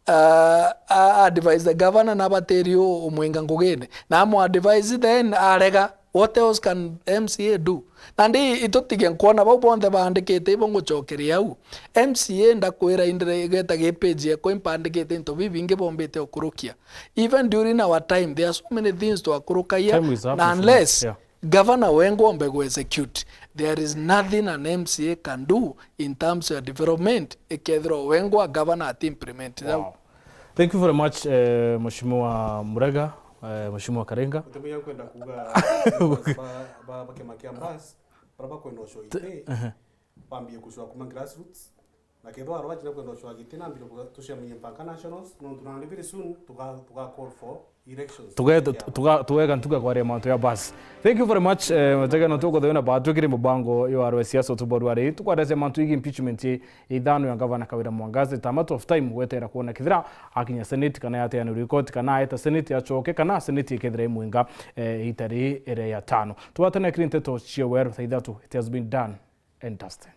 uh, a advise the governor na abatiri u-, umwinga ngugine, na amu advise then arega. What else can M C A do? Nandi itutige nkwona bau bonthe baandikite ibo ngucokeria au. M C A ndakwira indire igeta gi page yekwa impandikite into bibingi bombite ukurukia. Even during our time, there are so many things twakurukagia, Time is up, na Mheshimiwa. Unless Yeah. Gavana wengwa ombe gu execute, there is nothing an M C A can do in terms of development, ikethirwa wengwa gavana ati implement. Wow. Thank you very much, eh, Mheshimiwa Murega, eh, Mheshimiwa Karenga. Guti muya nkwenda kuuga ba, ba, ba kiama kia Mbas, bara bakwenda ucwa ite, ehe. Bambie kucwa kuma grassroots. Na kethirwa arwaji na kwenda ucwa giti na mbire kuga tuciamenye mpaka nationals, nontu nandi very soon tuga, tuga call for elections. Tuge-, tuga-, tugega ntuga kwaria mantu ya bus. Thank you very much, eh, mutegeno tukuthewena ba twikire mubango yo arwe siasa utuborwa ri. Tukwaresia mantu igi impeachment i ithano ya gavana Kawira Mwangaza, it's a matter of time gwetera kuona kithira akinya Senate kana yateanirwa ikoti kana aeta Senate acoke kana Senate ikethira imwinga, eh, itari ere ya tano. Twatene kiri nteto cia weru thaa ithatu, it has been done and dusted.